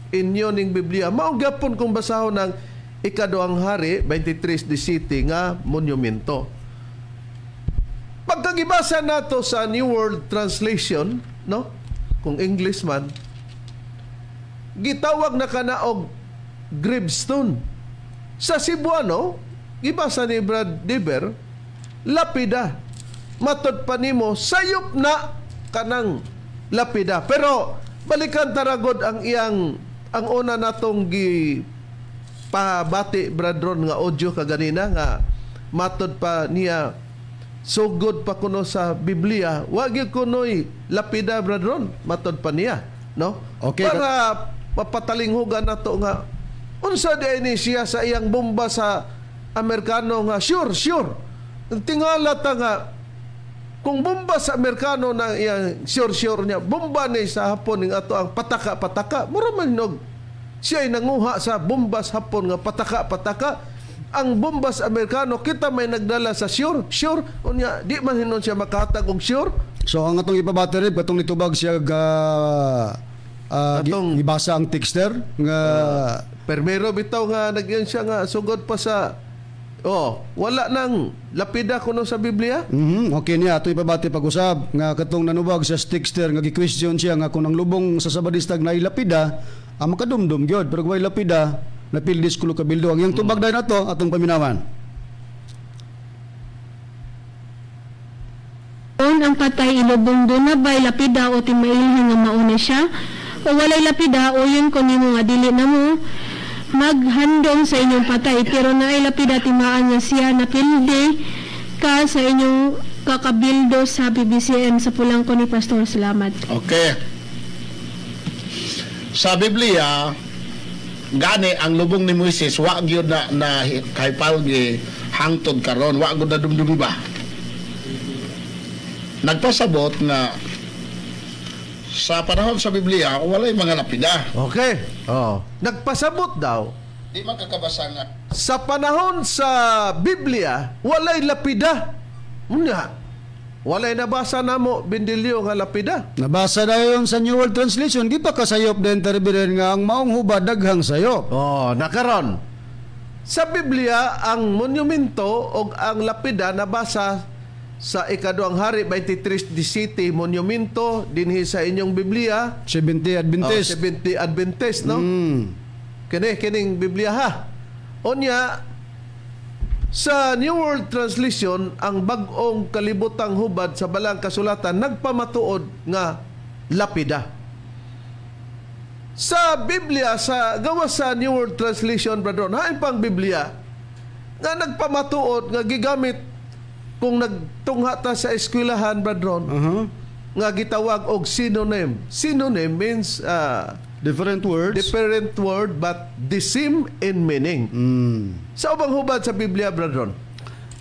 Inyo ning Biblia. Mao gyapon kung basahon ng ikaduhang hari 23:17 nga monumento. Pagkagibasa nato sa New World Translation, no? Kung English man, gitawag na kana og gravestone. Sa Cebuano, gibasa ni Brad Dever, lapida. Matod pa nimo, sayop na kanang lapida. Pero balikan taragod ang iyang ang una natong gi pabati, Brad Ron, nga audio kaganina nga matod pa niya sugod pa kuno sa Biblia, wa gyud kunoy lapida, Brad Ron, matod pa niya, no? Okay. Para papatalinghugan nato nga unsa di ni siya sa iyang bomba sa Amerikano nga sure sure. Tingala ta nga kung bomba sa Amerikano na iyang sure sure niya, bomba ni sa Hapon ning ato ang pataka pataka, mura man nog siya ay nanguha sa bomba sa Hapon nga pataka pataka. Ang bomba sa Amerikano, kita may nagdala sa sure sure, unya di man hinon siya makahatag og sure. So ang atong ipabati rin, katong nitubag siya ga gibasa ang texter nga permero bitaw nga nagyan siya nga sugod pa sa oh, wala nang lapida kuno sa Biblia. Okay niya ato ipabati pag-usab nga katong nanubag sa texter nga gi-question siya nga kung ang lubong sa Sabadista naay lapida, ang makadumdum gyud, pero kung way lapida napildis kulo kabildo. Ang iyang tubag dayon ato atong paminawan. Ang patay ilubong doon na bay lapida o timailhan nga mauna siya o walay lapida o yun ko nimo nga dili na mo maghandom sa inyong patay, pero naay lapida timaan nga siya napildi ka sa inyong kakabildo sa PBCM sa pulang ko ni Pastor. Salamat. Okay. Sa Biblia, gani ang lubong ni Moises wa gyud na, na kahipalgi hangtod karon, wa gyud na dumdumi ba. Nagpasabot nga sa panahon sa Biblia walay mga lapida. Okay. Oh. Nagpasabot daw Di man kakabasa nga sa panahon sa Biblia walay lapida. Unya, walay nabasa namo Bindilyo nga lapida. Nabasa dayon sa New World Translation, gipakasayop din terbiren nga ang maong hubad daghang sayop. Oh, nakaron. Sa Biblia ang monumento og ang lapida nabasa sa Ikaduhang Hari 23:17, monumento dinhi sa inyong Biblia. 70 Adventist. Oh, 70 Adventist, no? Kini kining Biblia ha. Unya sa New World Translation, ang bag-ong kalibutang hubad sa balang kasulatan nagpamatuod nga lapida. Sa Biblia, sa gawas sa New World Translation, brother, hain pang Biblia nga nagpamatuod nga gigamit kung nagtungha ta sa eskwelahan, brother, nga gitawag og synonym. Synonym means different words. Different word but the same in meaning. Sa ubang hubad sa Biblia, brother.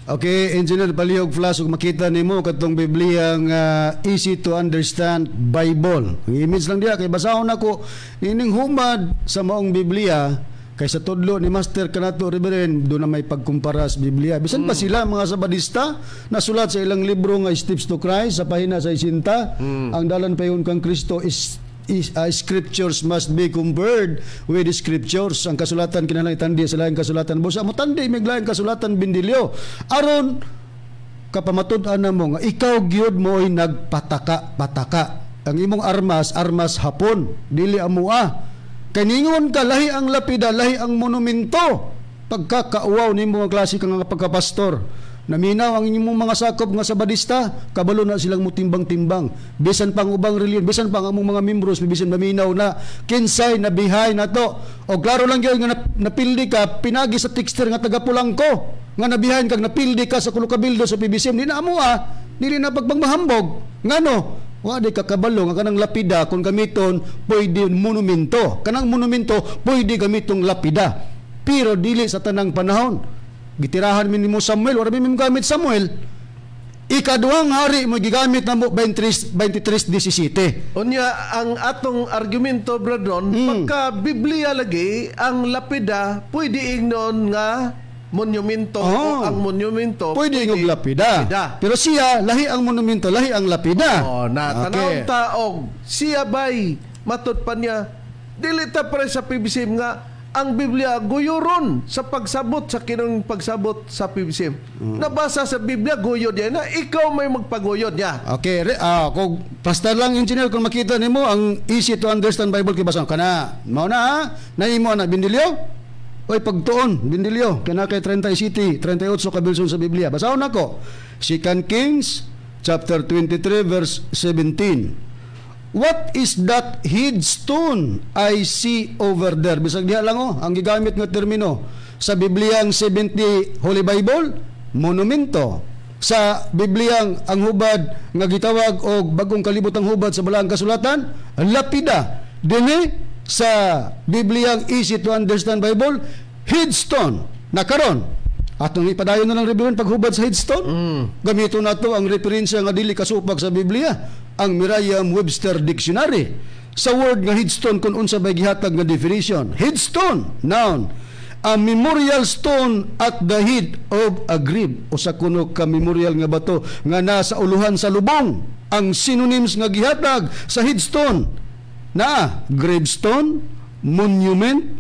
Okay, Engineer, palihog flash ug makita nimo katong Biblia nga easy to understand Bible. Ang image lang diya kay basahon nako nining humad sa maong Biblia kay sa tudlo ni Master kanato Reverend do na may pagkumpara sa Biblia. Bisan pa sila mga Sabadista nasulat sa ilang libro nga Steps to Christ sa pahina 60, ang dalan payon kang Kristo is scriptures must be compared with the scriptures. Ang kasulatan kinahanglan itandi sa laing kasulatan. Busa mo tandi mig laing kasulatan, Bindilyo. Aron kapamatud-an na mo nga ikaw gyud mo'y nagpataka-pataka. Ang imong armas, armas Hapon, dili amua. Kay ningon ka lahi ang lapida, lahi ang monumento. Pagkakauwaw nimo nga klase ka nga pagkapastor. Naminaw ang inyong mga sakop nga Sabadista, kabalo na silang mutimbang-timbang. Bisan pang ubang reliyon, bisan pang among mga membros, bisan maminaw na kinsay na bihay na to. O klaro lang gyud nga napildi ka pinagi sa texter nga taga Pulangko nga nabihayan kag napildi ka sa Kulukabildo sa PBCM, di na amo ah, dili na pagpangmahambog. Ngano? Wa di ka kabalo nga kanang lapida kung gamiton pwede monumento. Kanang monumento pwede gamitong lapida. Pero dili sa tanang panahon. Gitirahan mi nimo Samuel, wala mi gamit Samuel. Ikaduhang Hari mo gigamit na mo 23 23:17. Unya ang atong argumento, Bradon, pagka Biblia lagi ang lapida pwede ingnon nga monumento o ang monumento pwede ingog lapida. Pero siya lahi ang monumento, lahi ang lapida. Oh, na tanaw ta og siya bay matod pa niya dili ta pre sa PBCM nga Ang Biblia guyuron sa pagsabot sa kinong pagsabot sa PBCM. Nabasa sa Biblia guyod yan na ikaw may magpaguyod niya. Okay, kung basta lang, engineer, kung makita nimo ang easy to understand Bible kay basa kana. Mao na ha, naimo na Bindilyo. Oy, pagtuon Bindilyo kana kay 30 City, 38 ka bilson sa Biblia. Basahon nako. 2 Kings chapter 23 verse 17. "What is that headstone I see over there?" Bisag diha lang oh, ang gigamit nga termino sa Bibliang 70 Holy Bible, monumento. Sa Bibliang ang hubad nga gitawag og bagong kalibotang hubad sa Balaang Kasulatan, lapida. Dinhi sa Bibliang Easy to Understand Bible, headstone. Na karon, atong ipadayon na lang, Reverend, paghubad sa headstone. Gamito nato ang referensya nga dili kasupag sa Biblia, ang Merriam-Webster Dictionary. Sa word nga headstone, kung unsa bay gihatag nga definition. Headstone, noun, a memorial stone at the head of a grave. Usa kuno ka memorial nga bato nga nasa uluhan sa lubong. Ang synonyms nga gihatag sa headstone na gravestone, monument,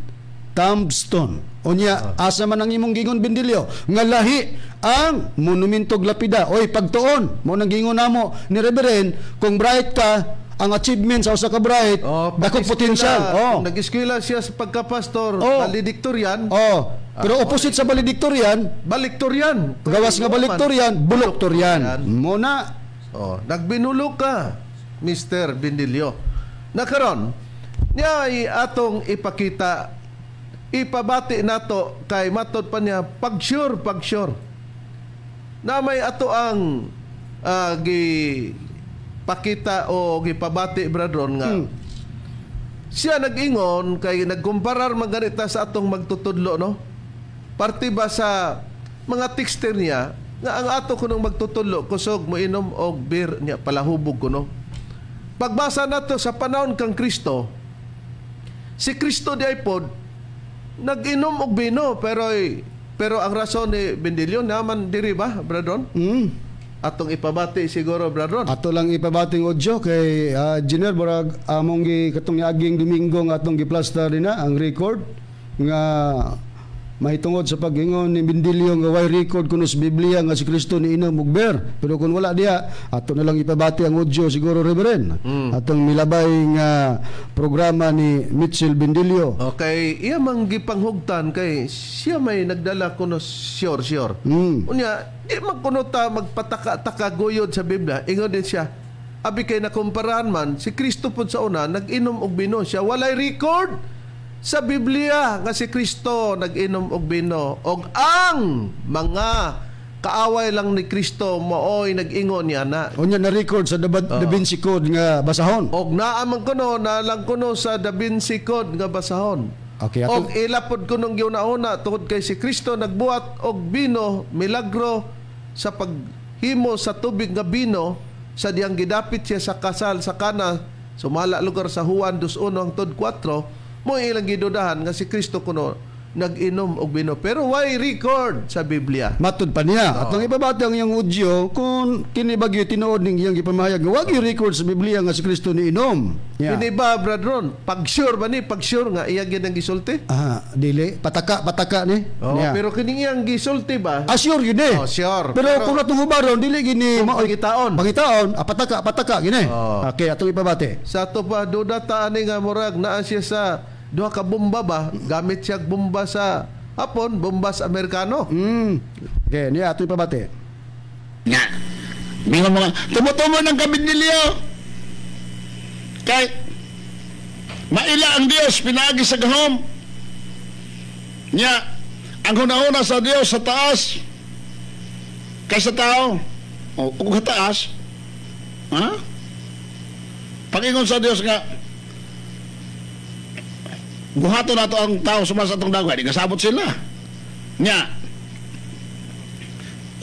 tombstone. Unya, asa man ang imong gingon, Bindilyo, nga lahi ang monumento ug lapida? Oy, pagtuon, mao nang gingon namo ni Reverend, kung bright ka, ang achievement sa usa ka bright, Oh, dakong potential. Oh. Nag-eskwela siya sa pagka-pastor, valedictorian. Oh. Pero opposite sa valedictorian, Baliktorian. Gawas nga valedictorian, buloktorian. Muna. Oh, nagbinulok ka, Mr. Bindilyo. Nakaron, niya ay atong ipakita, ipabati nato kay matod pa niya pag-sure, pag-sure. Na may ato ang gi pakita o gipabati, brethren, nga siya nag-ingon kay nagkumparar man ganita sa atong magtutudlo, no? Parte ba sa mga texter niya nga ang ato kunong magtutudlo kusog moinom og beer niya palahubog kuno. Pagbasa nato sa panahon kang Kristo, si Kristo di ay pod nag-inom og bino, pero pero ang rason ni Bendilio naman diri ba, brethren? Atong ipabati siguro, brethren. Ato lang ipabating audio kay Engineer, burag among gi katong niaging Domingo nga atong giplasta din na ang record nga mahitungod sa pag-ingon ni Bindilyo nga way record kuno sa Biblia nga si Kristo niinom og beer. Pero kung wala diha, ato na lang ipabati ang audio siguro, Reverend. Atong milabay nga programa ni Mitchell Bindilyo. Okay, iya mang gipanghugtan kay siya may nagdala kuno sure sure. Unya, di man kuno ta magpataka-taka guyod sa Biblia. Ingon din siya, abi kay nakumparahan man si Kristo pud sa una nag-inom og bino siya. Walay record sa Biblia nga si Kristo nag-inom og bino. Og ang mga kaaway lang ni Kristo maoy nag-ingon niya na. Unya na record sa Da Vinci Code nga basahon. Og naa man kuno na lang kuno sa Da Vinci Code nga basahon. Okay, ato, Og ila pod kunong giuna-una tungod kay si Kristo nagbuhat og bino, milagro sa paghimo sa tubig nga bino sa diyang gidapit siya sa kasal sa Kana, sumala lugar sa Juan 2:1 hangtod 4, mo ilang gidudahan nga si Kristo kuno nag-inom og bino, pero why record sa Biblia? Matud pa niya. At ang ibabati ang iyang audio kung kini bagyo tinuod ning iyang gipamahayag nga wag record sa Biblia nga si Kristo niinom. Yeah. Kini ba, brethren, pag sure ba ni, pag sure nga iya gyud ang gisulti? Ah, dili pataka pataka ni. Oh, Yeah. pero kini iyang gisulti ba? Ah, sure yun eh. Oh, sure. Pero kung atong hubaron, dili gini Kung pangitaon. Pangitaon, ah, pataka pataka gini. Oh. Okay, atong ipabati. Sa ato pa duda ta ani nga murag naa siya sa duha ka bomba ba, gamit siya bomba sa Hapon, bomba sa Amerikano. Okay, niya atong ipabati. Nga. Mga mga tumutumo ng kabinilyo. Kay maila ang Dios pinaagi sa gahom. Nya ang hunahuna sa Dios sa taas kaysa tao. O ug sa taas. Ha? Pag-ingon sa Dios nga buhaton nato ang tao suma sa atong dagway, di kasabot sila. Nya.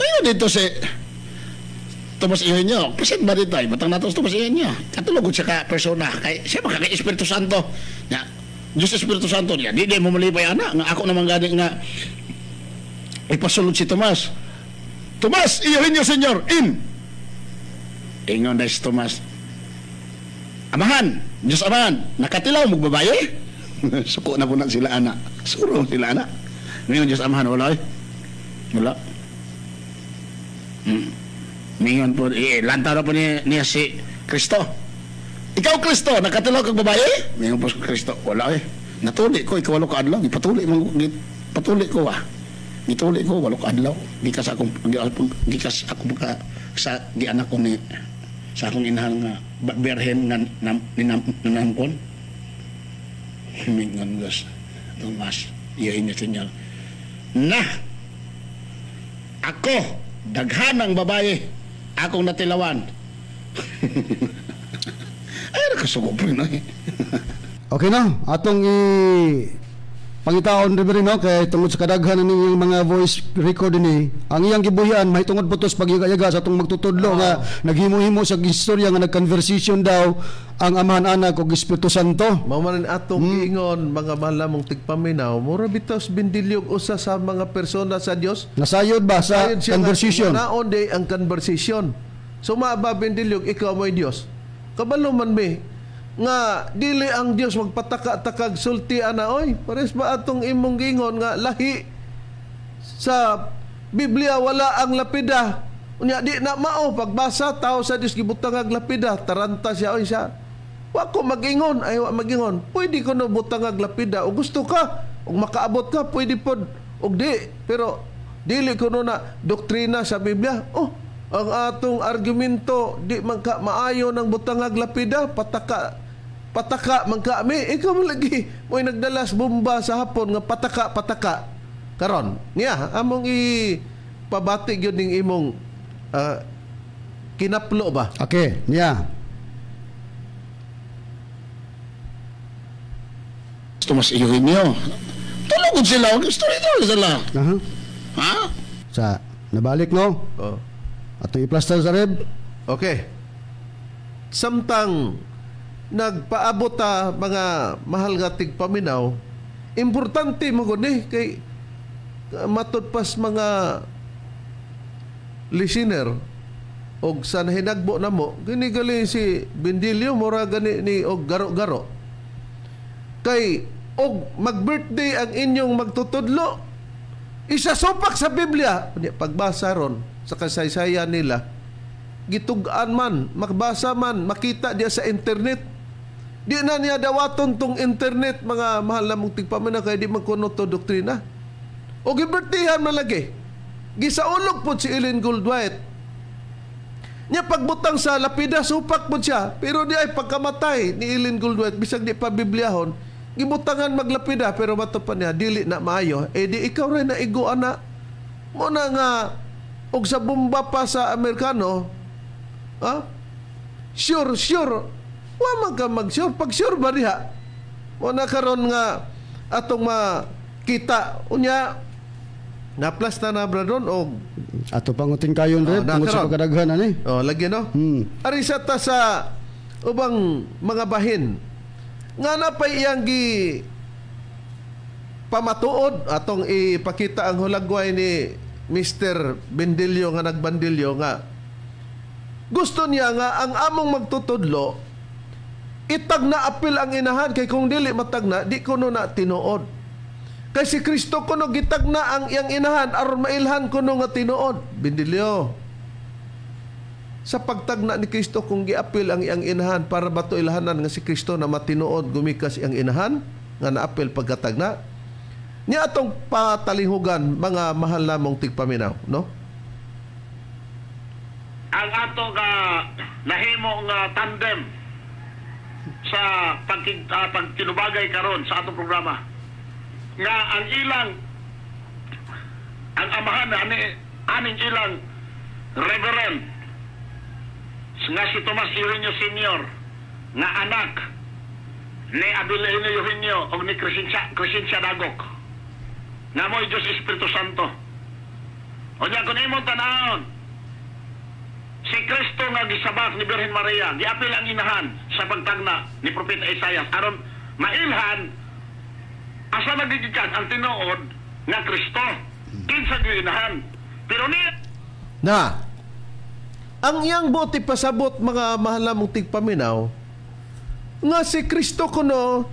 Ayun dito si Tomas Eugenio. Present ba dito? Ay, batang nato si Tomas Eugenio. Katulog siya ka persona. Kay, siya makaka Espiritu Santo. Nya. Diyos Espiritu Santo niya. Di mo malipay ana. Nga ako naman gani nga ipasulod si Tomas. Tomas Eugenio Senyor, in. Ingon na si Tomas. Amahan, Diyos Amahan, nakatilaw mo babaye? Suko na po na sila ana. Suro sila ana. Ngayon Diyos Amahan, wala eh. Wala. Ngayon po, lantaw na po niya si Kristo. Ikaw Kristo, nakatilaw kag babae? Ngayon po si Kristo, wala eh. Natuli ko, ikaw walo ka adlaw. Ipatuli, patuli ko ah. Gituli ko, walo ka adlaw. Gikas akong, gikas ako ka, sa gianak ko ni, sa akong inahan nga, berhen nga ninamkon. Mingon gas, Tomas, iyahin niya sinyal. Na! Ako, daghan ang babae, akong natilawan. Ay, nakasugo po rin eh. Okay na, atong pangitaon rin no kay tungod sa kadaghan ning mga voice record ni ang iyang gibuhian mahitungod po to sa pagyaga-yaga sa atong magtutudlo nga naghimo-himo sa istorya nga nag-conversation daw ang Amahan, Anak ug Espiritu Santo. Mao man atong giingon mga mahal namong tigpaminaw, mura bitaw bindilyog usa sa mga persona sa Dios. Nasayod ba sa Nasayod siya conversation? Naon day ang conversation. So maaba bindilyog ikaw mo'y Dios. Kabalo man mi nga dili ang Dios magpataka-takag sulti ana oy. Pares ba atong imong giingon nga lahi sa Biblia wala ang lapida. Unya di na mao pagbasa tao sa Dios gibutang ag lapida, taranta siya oy siya. Wa ko magingon, ay wa magingon. Pwede ko no butang ag lapida o gusto ka og makaabot ka pwede pod og di, pero dili ko no na doktrina sa Biblia. Oh, ang atong argumento di man ka maayo ng butang ag lapida, pataka pataka man ka mi. Ikaw mo lagi mo'y nagdalas bomba sa hapon nga pataka pataka. Karon niya among ipabati gyud ning imong kinaplo ba. Okay, niya. Tomas Eugenio. Tulog sila, story sila. Uh-huh. Ha? Sa nabalik no? Oh. Atong iplasta sa reb. Okay. Samtang nagpaabot ta mga mahal nga tigpaminaw, importante mo gud ni kay matud pas mga listener og sa nahinagbo namo gini gali si Bendilio mura gani ni og garo-garo kay og mag-birthday ang inyong magtutudlo isa sopak sa Biblia. Pagbasa ron sa kasaysayan nila gitug-an man, makbasa man, makita diya sa internet. Di na niya dawaton tong internet mga mahal na mong tigpamina kay di man kuno to doktrina. O gibirtihan man lagi. Gisaulog po si Ellen Goldwhite. Nya pagbutang sa lapida supak po siya, pero di ay pagkamatay ni Ellen Goldwhite bisag di pa Bibliahon, gibutangan maglapida pero mato pa niya dili na maayo. Eh di ikaw rin na igo ana. Mo na nga og sa bomba pa sa Amerikano, ah? Sure, sure. Wa man ka mag-sure. Pag sure ba diha? Mo na karon nga atong makita. Unya, naplasta na bradon og ato pangutin kayon rin tungod sa pagkadaghan ani. Oh, lagi no. Ari sa ta sa ubang mga bahin nga napay iyang gi pamatuod atong ipakita ang hulagway ni Mr. Bendilio nga nagbandilyo nga gusto niya nga ang among magtutudlo itag na apil ang inahan kay kung dili matagna di kuno na tinuod. Kay si Kristo kuno gitagna ang iyang inahan aron mailhan kuno nga tinuod. Bendilio, sa pagtagna ni Kristo kung giapil ang iyang inahan para bato ilhanan nga si Kristo na matinuod gumikas iyang inahan nga naapil pagkatagna niya atong patalihugan mga mahal namong tigpaminaw, no? Ang ato nga nahimo nga tandem sa pagtinubagay karon sa atong programa nga ang ilang ang amahan aning ilang reverend nga si Tomas Eugenio Sr. nga anak ni Abilene Eugenio og ni Crescencia Dagok nga mo'y Diyos Espiritu Santo. O niya kung imong tanahon si Kristo nga gisabak ni Birhen Maria, giapil ang inahan sa pagtagna ni Propeta Isaias aron mailhan asa nagigikan ang tinuod nga Kristo kinsa gyud inahan. Pero ni na ang iyang buti pasabot mga mahal namong tigpaminaw nga si Kristo kuno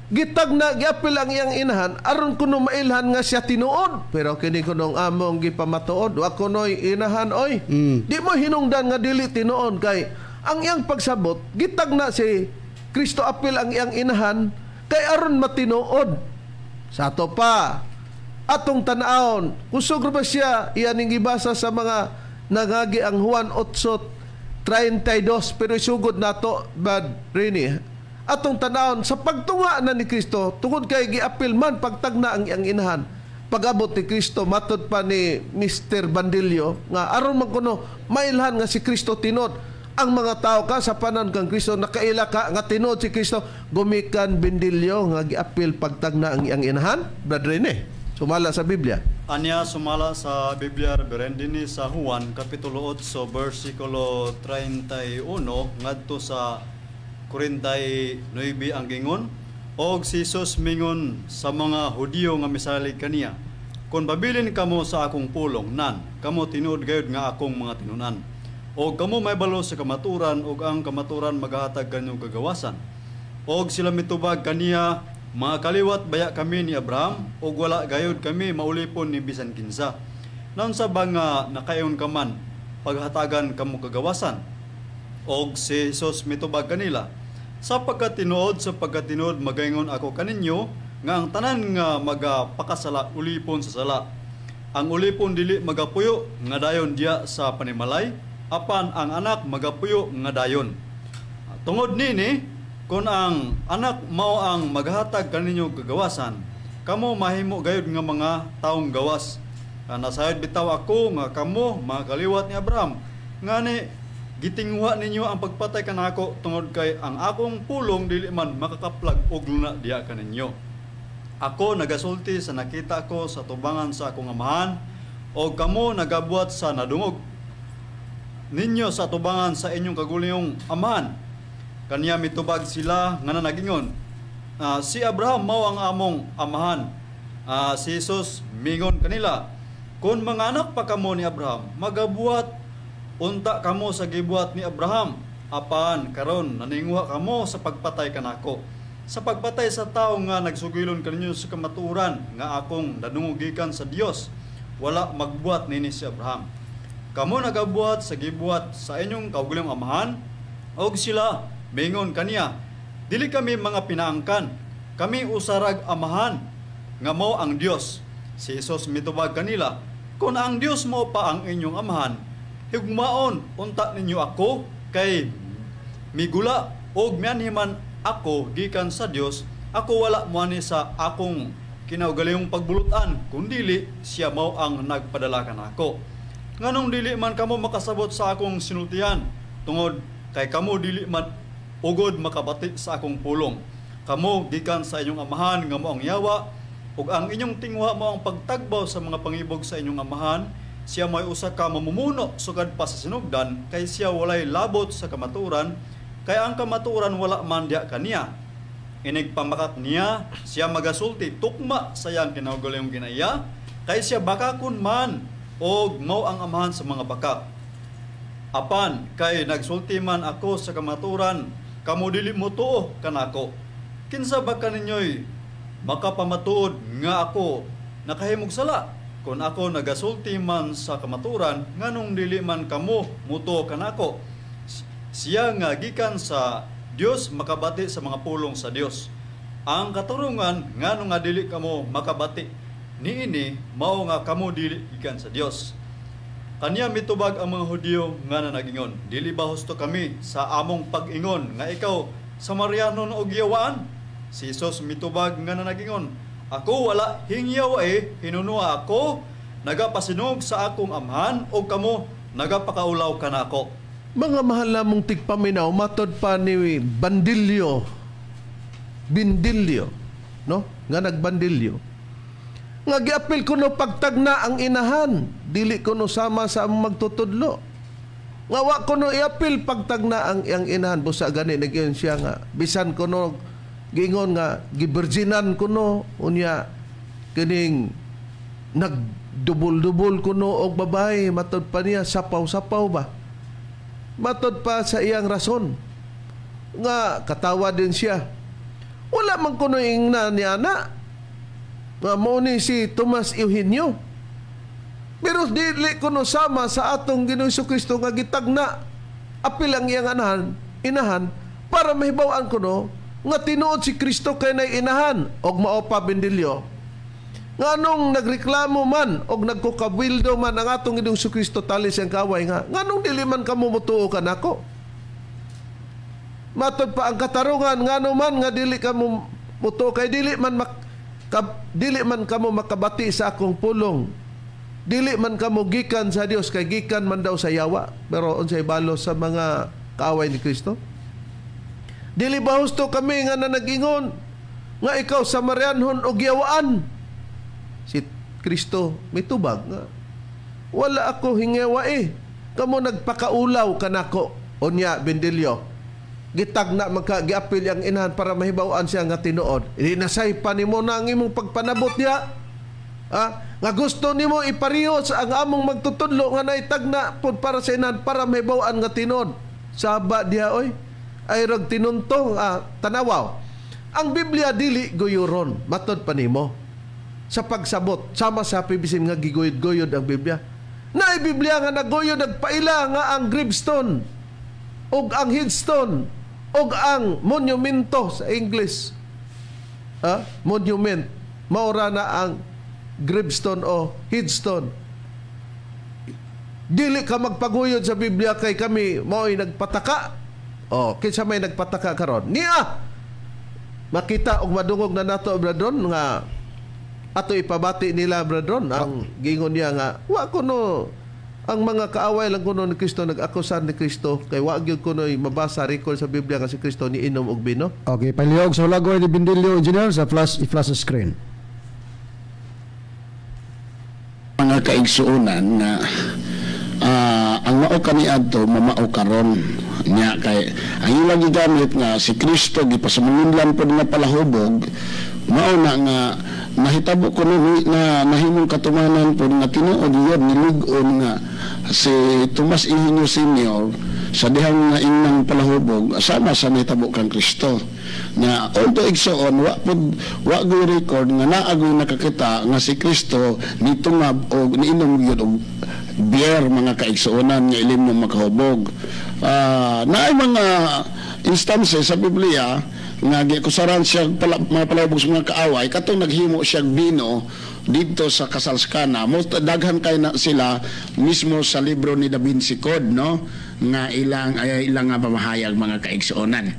Gitagna, giapil ang iyang inahan aron kuno mailhan nga siya tinuod. Pero kini kuno ang among gipamatuod, wa kunoy inahan oy. Di mo hinungdan nga dili tinuod kay ang iyang pagsabot gitagna si Kristo apil ang iyang inahan kay aron matinuod. Sa ato pa atong tan-awon, kusog ra ba siya iyan ning gibasa sa mga nangagi ang Juan 8:32, pero isugod nato Brad Rene atong tan-awon sa pagtunga na ni Kristo tungod kay giapil man pagtagna ang iyang inahan. Pag-abot ni Kristo, matod pa ni Mr. Bandillo nga aron man kuno mailhan nga si Kristo tinuod. Ang mga tao ka sa panan kang Kristo nakaila ka nga tinuod si Kristo gumikan Bendillo nga giapil pagtagna ang iyang inahan. Brad Rene, sumala sa Biblia. Anya sumala sa Biblia, Reverend, dinhi sa Juan kapitulo 8 bersikulo 31 ngadto sa 49 ang gingon. Og si Jesus mingon sa mga Hudiyo nga misalig kaniya, "Kon babilin kamo sa akong pulong, nan kamo tinuod gayud nga akong mga tinunan. Og kamo mahibalo sa kamaturan, og ang kamaturan magahatag kaninyong kagawasan." Og sila mitubag kaniya, "Mga kaliwat baya kami ni Abraham, og wala gayud kami maulipon ni bisan kinsa. Naunsa ba nga nakaingon ka man, paghatagan kamo kagawasan?" Og si Jesus mitubag kanila, "Sa pagkatinuod, sa pagkatinuod magaingon ako kaninyo nga ang tanan nga magapakasala ulipon sa sala. Ang ulipon dili magapuyo nga dayon diya sa panimalay, apan ang anak magapuyo nga dayon. Tungod nini, kon ang anak mao ang maghatag kaninyo kagawasan, kamo mahimo gayud nga mga taong gawas. Nasayod bitaw ako nga kamo mga kaliwat ni Abraham, ngani gitinguha ninyo ang pagpatay kanako tungod kay ang akong pulong dili man makakaplag og luna diha kaninyo. Ako nagasulti sa nakita ko sa tubangan sa akong amahan, og kamo nagabuhat sa nadungog ninyo sa tubangan sa inyong kaguliyong amahan." Kaniya mitubag sila nga nanagingon, "Si Abraham mao ang among amahan." Si Jesus mingon kanila, "Kung mga anak pa kamo ni Abraham, magabuhat unta kamo sa gibuhat ni Abraham. Apan karon naninguha kamo sa pagpatay kanako, sa pagpatay sa tawo nga nagsugilon kaninyo sa kamatuoran nga akong nadungog gikan sa Dios. Wala magbuhat nini si Abraham. Kamo nagabuhat sa gibuhat sa inyong kaugalingong amahan." Og sila mingon kaniya, "Dili kami mga pinaangkan, kami usarag amahan nga mao ang Dios." Si Jesus mitubag kanila, "Kung ang Dios mao pa ang inyong amahan, higugmaon unta ninyo ako kay migula og mianhiman ako gikan sa Dios. Ako wala moani sa akong kinaugalingong pagbulutan, kundili siya mao ang nagpadala kanako. Nganong dili man kamo makasabot sa akong sinultihan? Tungod kay kamo dili man ugod makabati sa akong pulong. Kamo gikan sa inyong amahan nga mao ang yawa, ug ang inyong tinguha mao ang pagtagbaw sa mga pangibog sa inyong amahan. Siya may usa ka mamumuno sugad pa sa sinugdan, kay siya walay labot sa kamatuoran, kay ang kamatuoran wala man diha kaniya. Inig pamakak niya, siya magasulti tukma sa iyang kinaugalingong ginaiya, kay siya bakakon man og mao ang amahan sa mga bakak. Apan kay nagsulti man ako sa kamatuoran, kamo dili mo tuo kanako. Kinsa ba kaninyo'y makapamatuod nga ako nakahimog sala? Kung ako nagasulti man sa kamatuoran, nganong dili man kamo mutuo kanako? Siya nga gikan sa Dios makabati sa mga pulong sa Dios. Ang katurungan ngano nga dili kamo makabati niini mao nga kamo dili gikan sa Dios." Kaniya mitubag ang mga Hudiyo nga nanagingon, "Dili ba husto kami sa among pag-ingon nga ikaw Samarianon og yawaan?" Si Jesus mitubag nga nanagingon, "Ako wala hingyaw hinunua ako nagapasinog sa akong amahan og kamo nagapakaulaw kanako." Mga mahal namong tigpaminaw, matod pa ni Bandilyo, Bindilyo, no? Nga nagbandilyo. Nga giapil kuno pagtagna ang inahan, dili kuno sama sa among magtutudlo. Nga wa kuno iapil pagtagna ang iyang inahan, busa gani nagyon siya nga bisan kuno giingon nga gibirginan kuno, unya kining nagdubol-dubol kuno og babae, matod pa niya sapaw-sapaw ba. Matod pa sa iyang rason nga katawa din siya. Wala man kuno ingna niya na nga mao ni si Tomas Eugenio. Pero dili kuno sama sa atong Ginoong Kristo nga gitagna apil ang iyang inahan para mahibaw-an kuno nga tinuod si Kristo kay nay inahan. Og mao pa, Bendilyo, nganong nagreklamo man og nagkukabildo man ang atong Ginoong Kristo tali siyang kaway nga nganong dili man kamo motuo kanako? Matod pa ang katarungan, ngano man nga dili kamo motuo kay dili man kamo makabati sa akong pulong. Dili man kamo gikan sa Dios kay gikan man daw sa yawa. Pero unsay balos sa mga kaaway ni Kristo? Dili ba husto kami nga nanagingon nga ikaw Samarianhon og yawaan? Si Kristo mitubag nga wala ako hingewa eh. Kamo nagpakaulaw kanako. Unya, Bendilyo, gitagna magka giapil ang inahan para mahibaw-an siya nga tinuod. Hindi nasaypa nimo na ang imong pagpanabot niya. Nga gusto nimo iparehos ang among magtutudlo nga naitagna pud para sa inahan para mahibaw-an nga tinuod. Saba diha oy. Ay rag tinuntong tanawaw. Ang Biblia dili guyuron matod pa nimo sa pagsabot sama sa PBC nga giguyod-guyod ang Biblia. Naay Biblia nga naguyod, nagpaila nga ang gravestone ug ang headstone ug ang monumento sa English. Monument maura na ang gravestone o headstone. Dili ka magpaguyod sa Biblia kay kami mao'y nagpataka. O kinsa may nagpataka karon? Niya makita og madungog na nato, brethren, nga ato ipabati nila, brethren, ang giingon niya nga wa kuno ang mga kaaway lang kuno ni Kristo nag-akusar ni Kristo kay wa gyud kuno mabasa record sa Biblia nga si Kristo niinom og bino. Okay, palihog sa hulagoy ni Bendilio, engineer, sa flash i-flash screen. Mga kaigsuonan nga ang mao kaniadto mamao karon nya kay ang ilang gigamit nga si Kristo gipasamangunlan pod nga palahubog mao na nga nahitabo kuno na nahimong katumanan pod nga tinuod yun nilig-on nga si Tomas Eugenio Senior sa dihang nga ingnang palahubog sama sa nahitabo kang Kristo. Na although igsoon wa pud wa goy record nga naagoy nakakita nga si Kristo nitungab og niinom gyud og beer mga kaigsuonan nga ilim mo makahubog. Naay mga instances sa Biblia nga gikusaran siya mga palahubog sa mga kaaway katong naghimo siya bino dito sa kasal sa Kana. Most daghan kay na sila mismo sa libro ni Da Vinci Code, no, nga ilang ay ilang nga pamahayag mga kaigsuonan.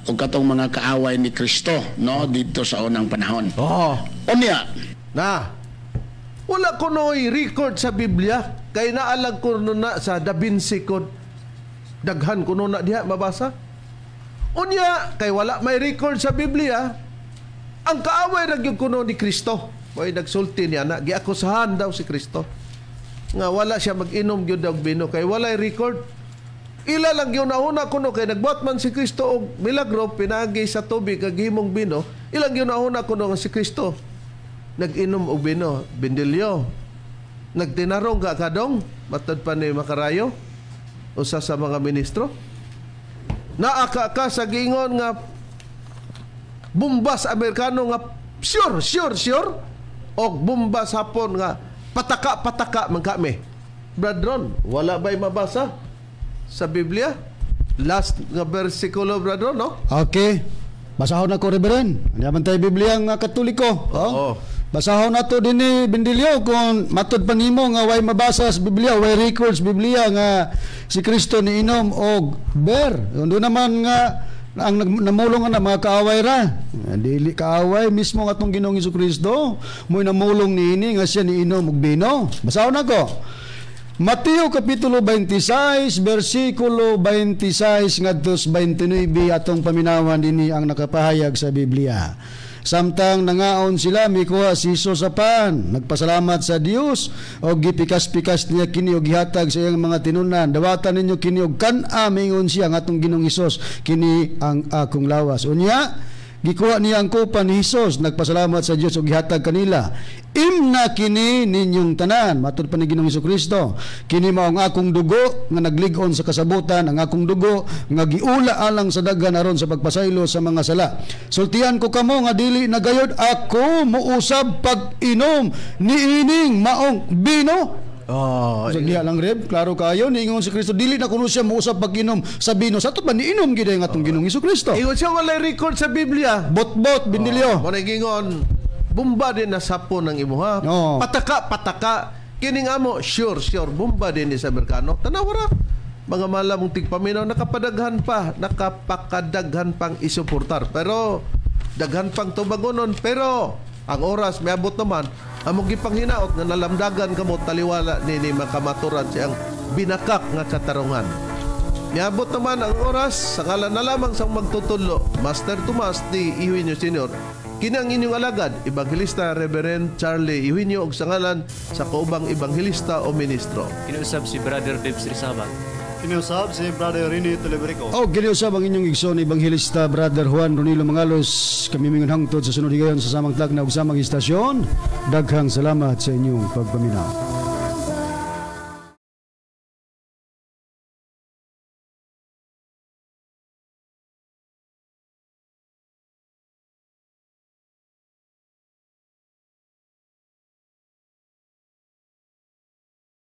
Og katong mga kaaway ni Kristo, no, dito sa unang panahon. Oh. Unya na wala kuno'y record sa Biblia kay naalag kuno na sa Da Vinci Code. Daghan kuno na diha mabasa. Unya kay wala may record sa Biblia, ang kaaway ra gyud kuno ni Kristo. Mo'y nagsulti niya na giakusahan daw si Kristo nga wala siya mag-inom gyud og bino kay walay record. Ila lang gyud nauna kuno kay nagbuhat man si Kristo og milagro pinagi sa tubig kag himong bino. Ilang gyud nauna kuno nga si Kristo nag-inom og bino. Bendilyo, nagtinarong ka kadong matod pa ni Makarayo usa sa mga ministro. Naa ka ka sa giingon nga bumbas Amerikano nga sure sure sure og bumbas Hapon nga pataka pataka man kami. Brethren, wala ba'y mabasa sa Biblia? Last nga versikulo, brethren, no? Okay. Basahon ako, Reverend. Ano man tayo Biblia nga Katoliko? Oh? Oo. Basahon nato dinhi, Bendilio, kung matod pa nimo nga way mabasa sa Biblia, way records Biblia nga si Kristo niinom og beer. Doon naman nga ang namulong nga na mga kaaway ra. Dili kaaway mismo nga atong Ginoong Hesukristo mo'y namulong niini nga siya niinom og bino. Basahon nako. Mateo Kapitulo 26, versikulo 26 ngadto sa 29, atong paminawan dinhi ang nakapahayag sa Biblia. Samtang nangaon sila, mikuha si Jesus sa pan. Nagpasalamat sa Dios og gipikas-pikas niya kini og gihatag sa iyang mga tinunan. Dawatan ninyo kini og kan-a, mingon siya nga atong Ginoong Hesus, kini ang akong lawas. Unya, Gikuha niya ang kopa ni Hesus, nagpasalamat sa Dios ug gihatag kanila. Imna kini ninyong tanan, matud pa ni Ginoong Kristo. Kini mao ang akong dugo nga naglig-on sa kasabutan, ang akong dugo nga giula alang sa daghan aron sa pagpasaylo sa mga sala. Sultian ko kamo nga dili na gayod ako muusab pag-inom niining maong bino. Oh, Sa diha lang reb, klaro kayo niingon si Kristo dili na kuno siya muusab pag-inom sa bino. Sa ato ba niinom gid ang atong Ginoong Kristo? Ingon siya walay record sa Biblia. Bot-bot bindilyo. Oh, mo gingon, bumba din na sapo ng imuha. Oo. Pataka, pataka. Kining amo, sure, sure, bumba din ni sa Amerikano. Tanawa ra. Mga malamong tigpaminaw, nakapadaghan pa, nakapakadaghan pang isuportar. Pero, daghan pang tubagonon. Pero, ang oras, miabot naman, among gipanghinaot nga nalamdagan kamo taliwala nini makamaturan siyang binakak nga katarungan. Miabot naman ang oras sa ngalan na lamang sa magtutudlo, Master Tomas D. Eugenio Sr. Kini ang inyong alagad, Evangelista Reverend Charlie Eugenio og sa ngalan sa kaubang ebanghelista o ministro. Kinausab si Brother Dave Rizaba. Kiniusab si Brother Rene Telebrico. O giniusab ang inyong igsoon Ebanghelista Brother Juan Ronilo Mangalos, kami mingon hangtod sa sunod higayon sa samang tagna ug samang istasyon. Daghang salamat sa inyong pagpaminaw.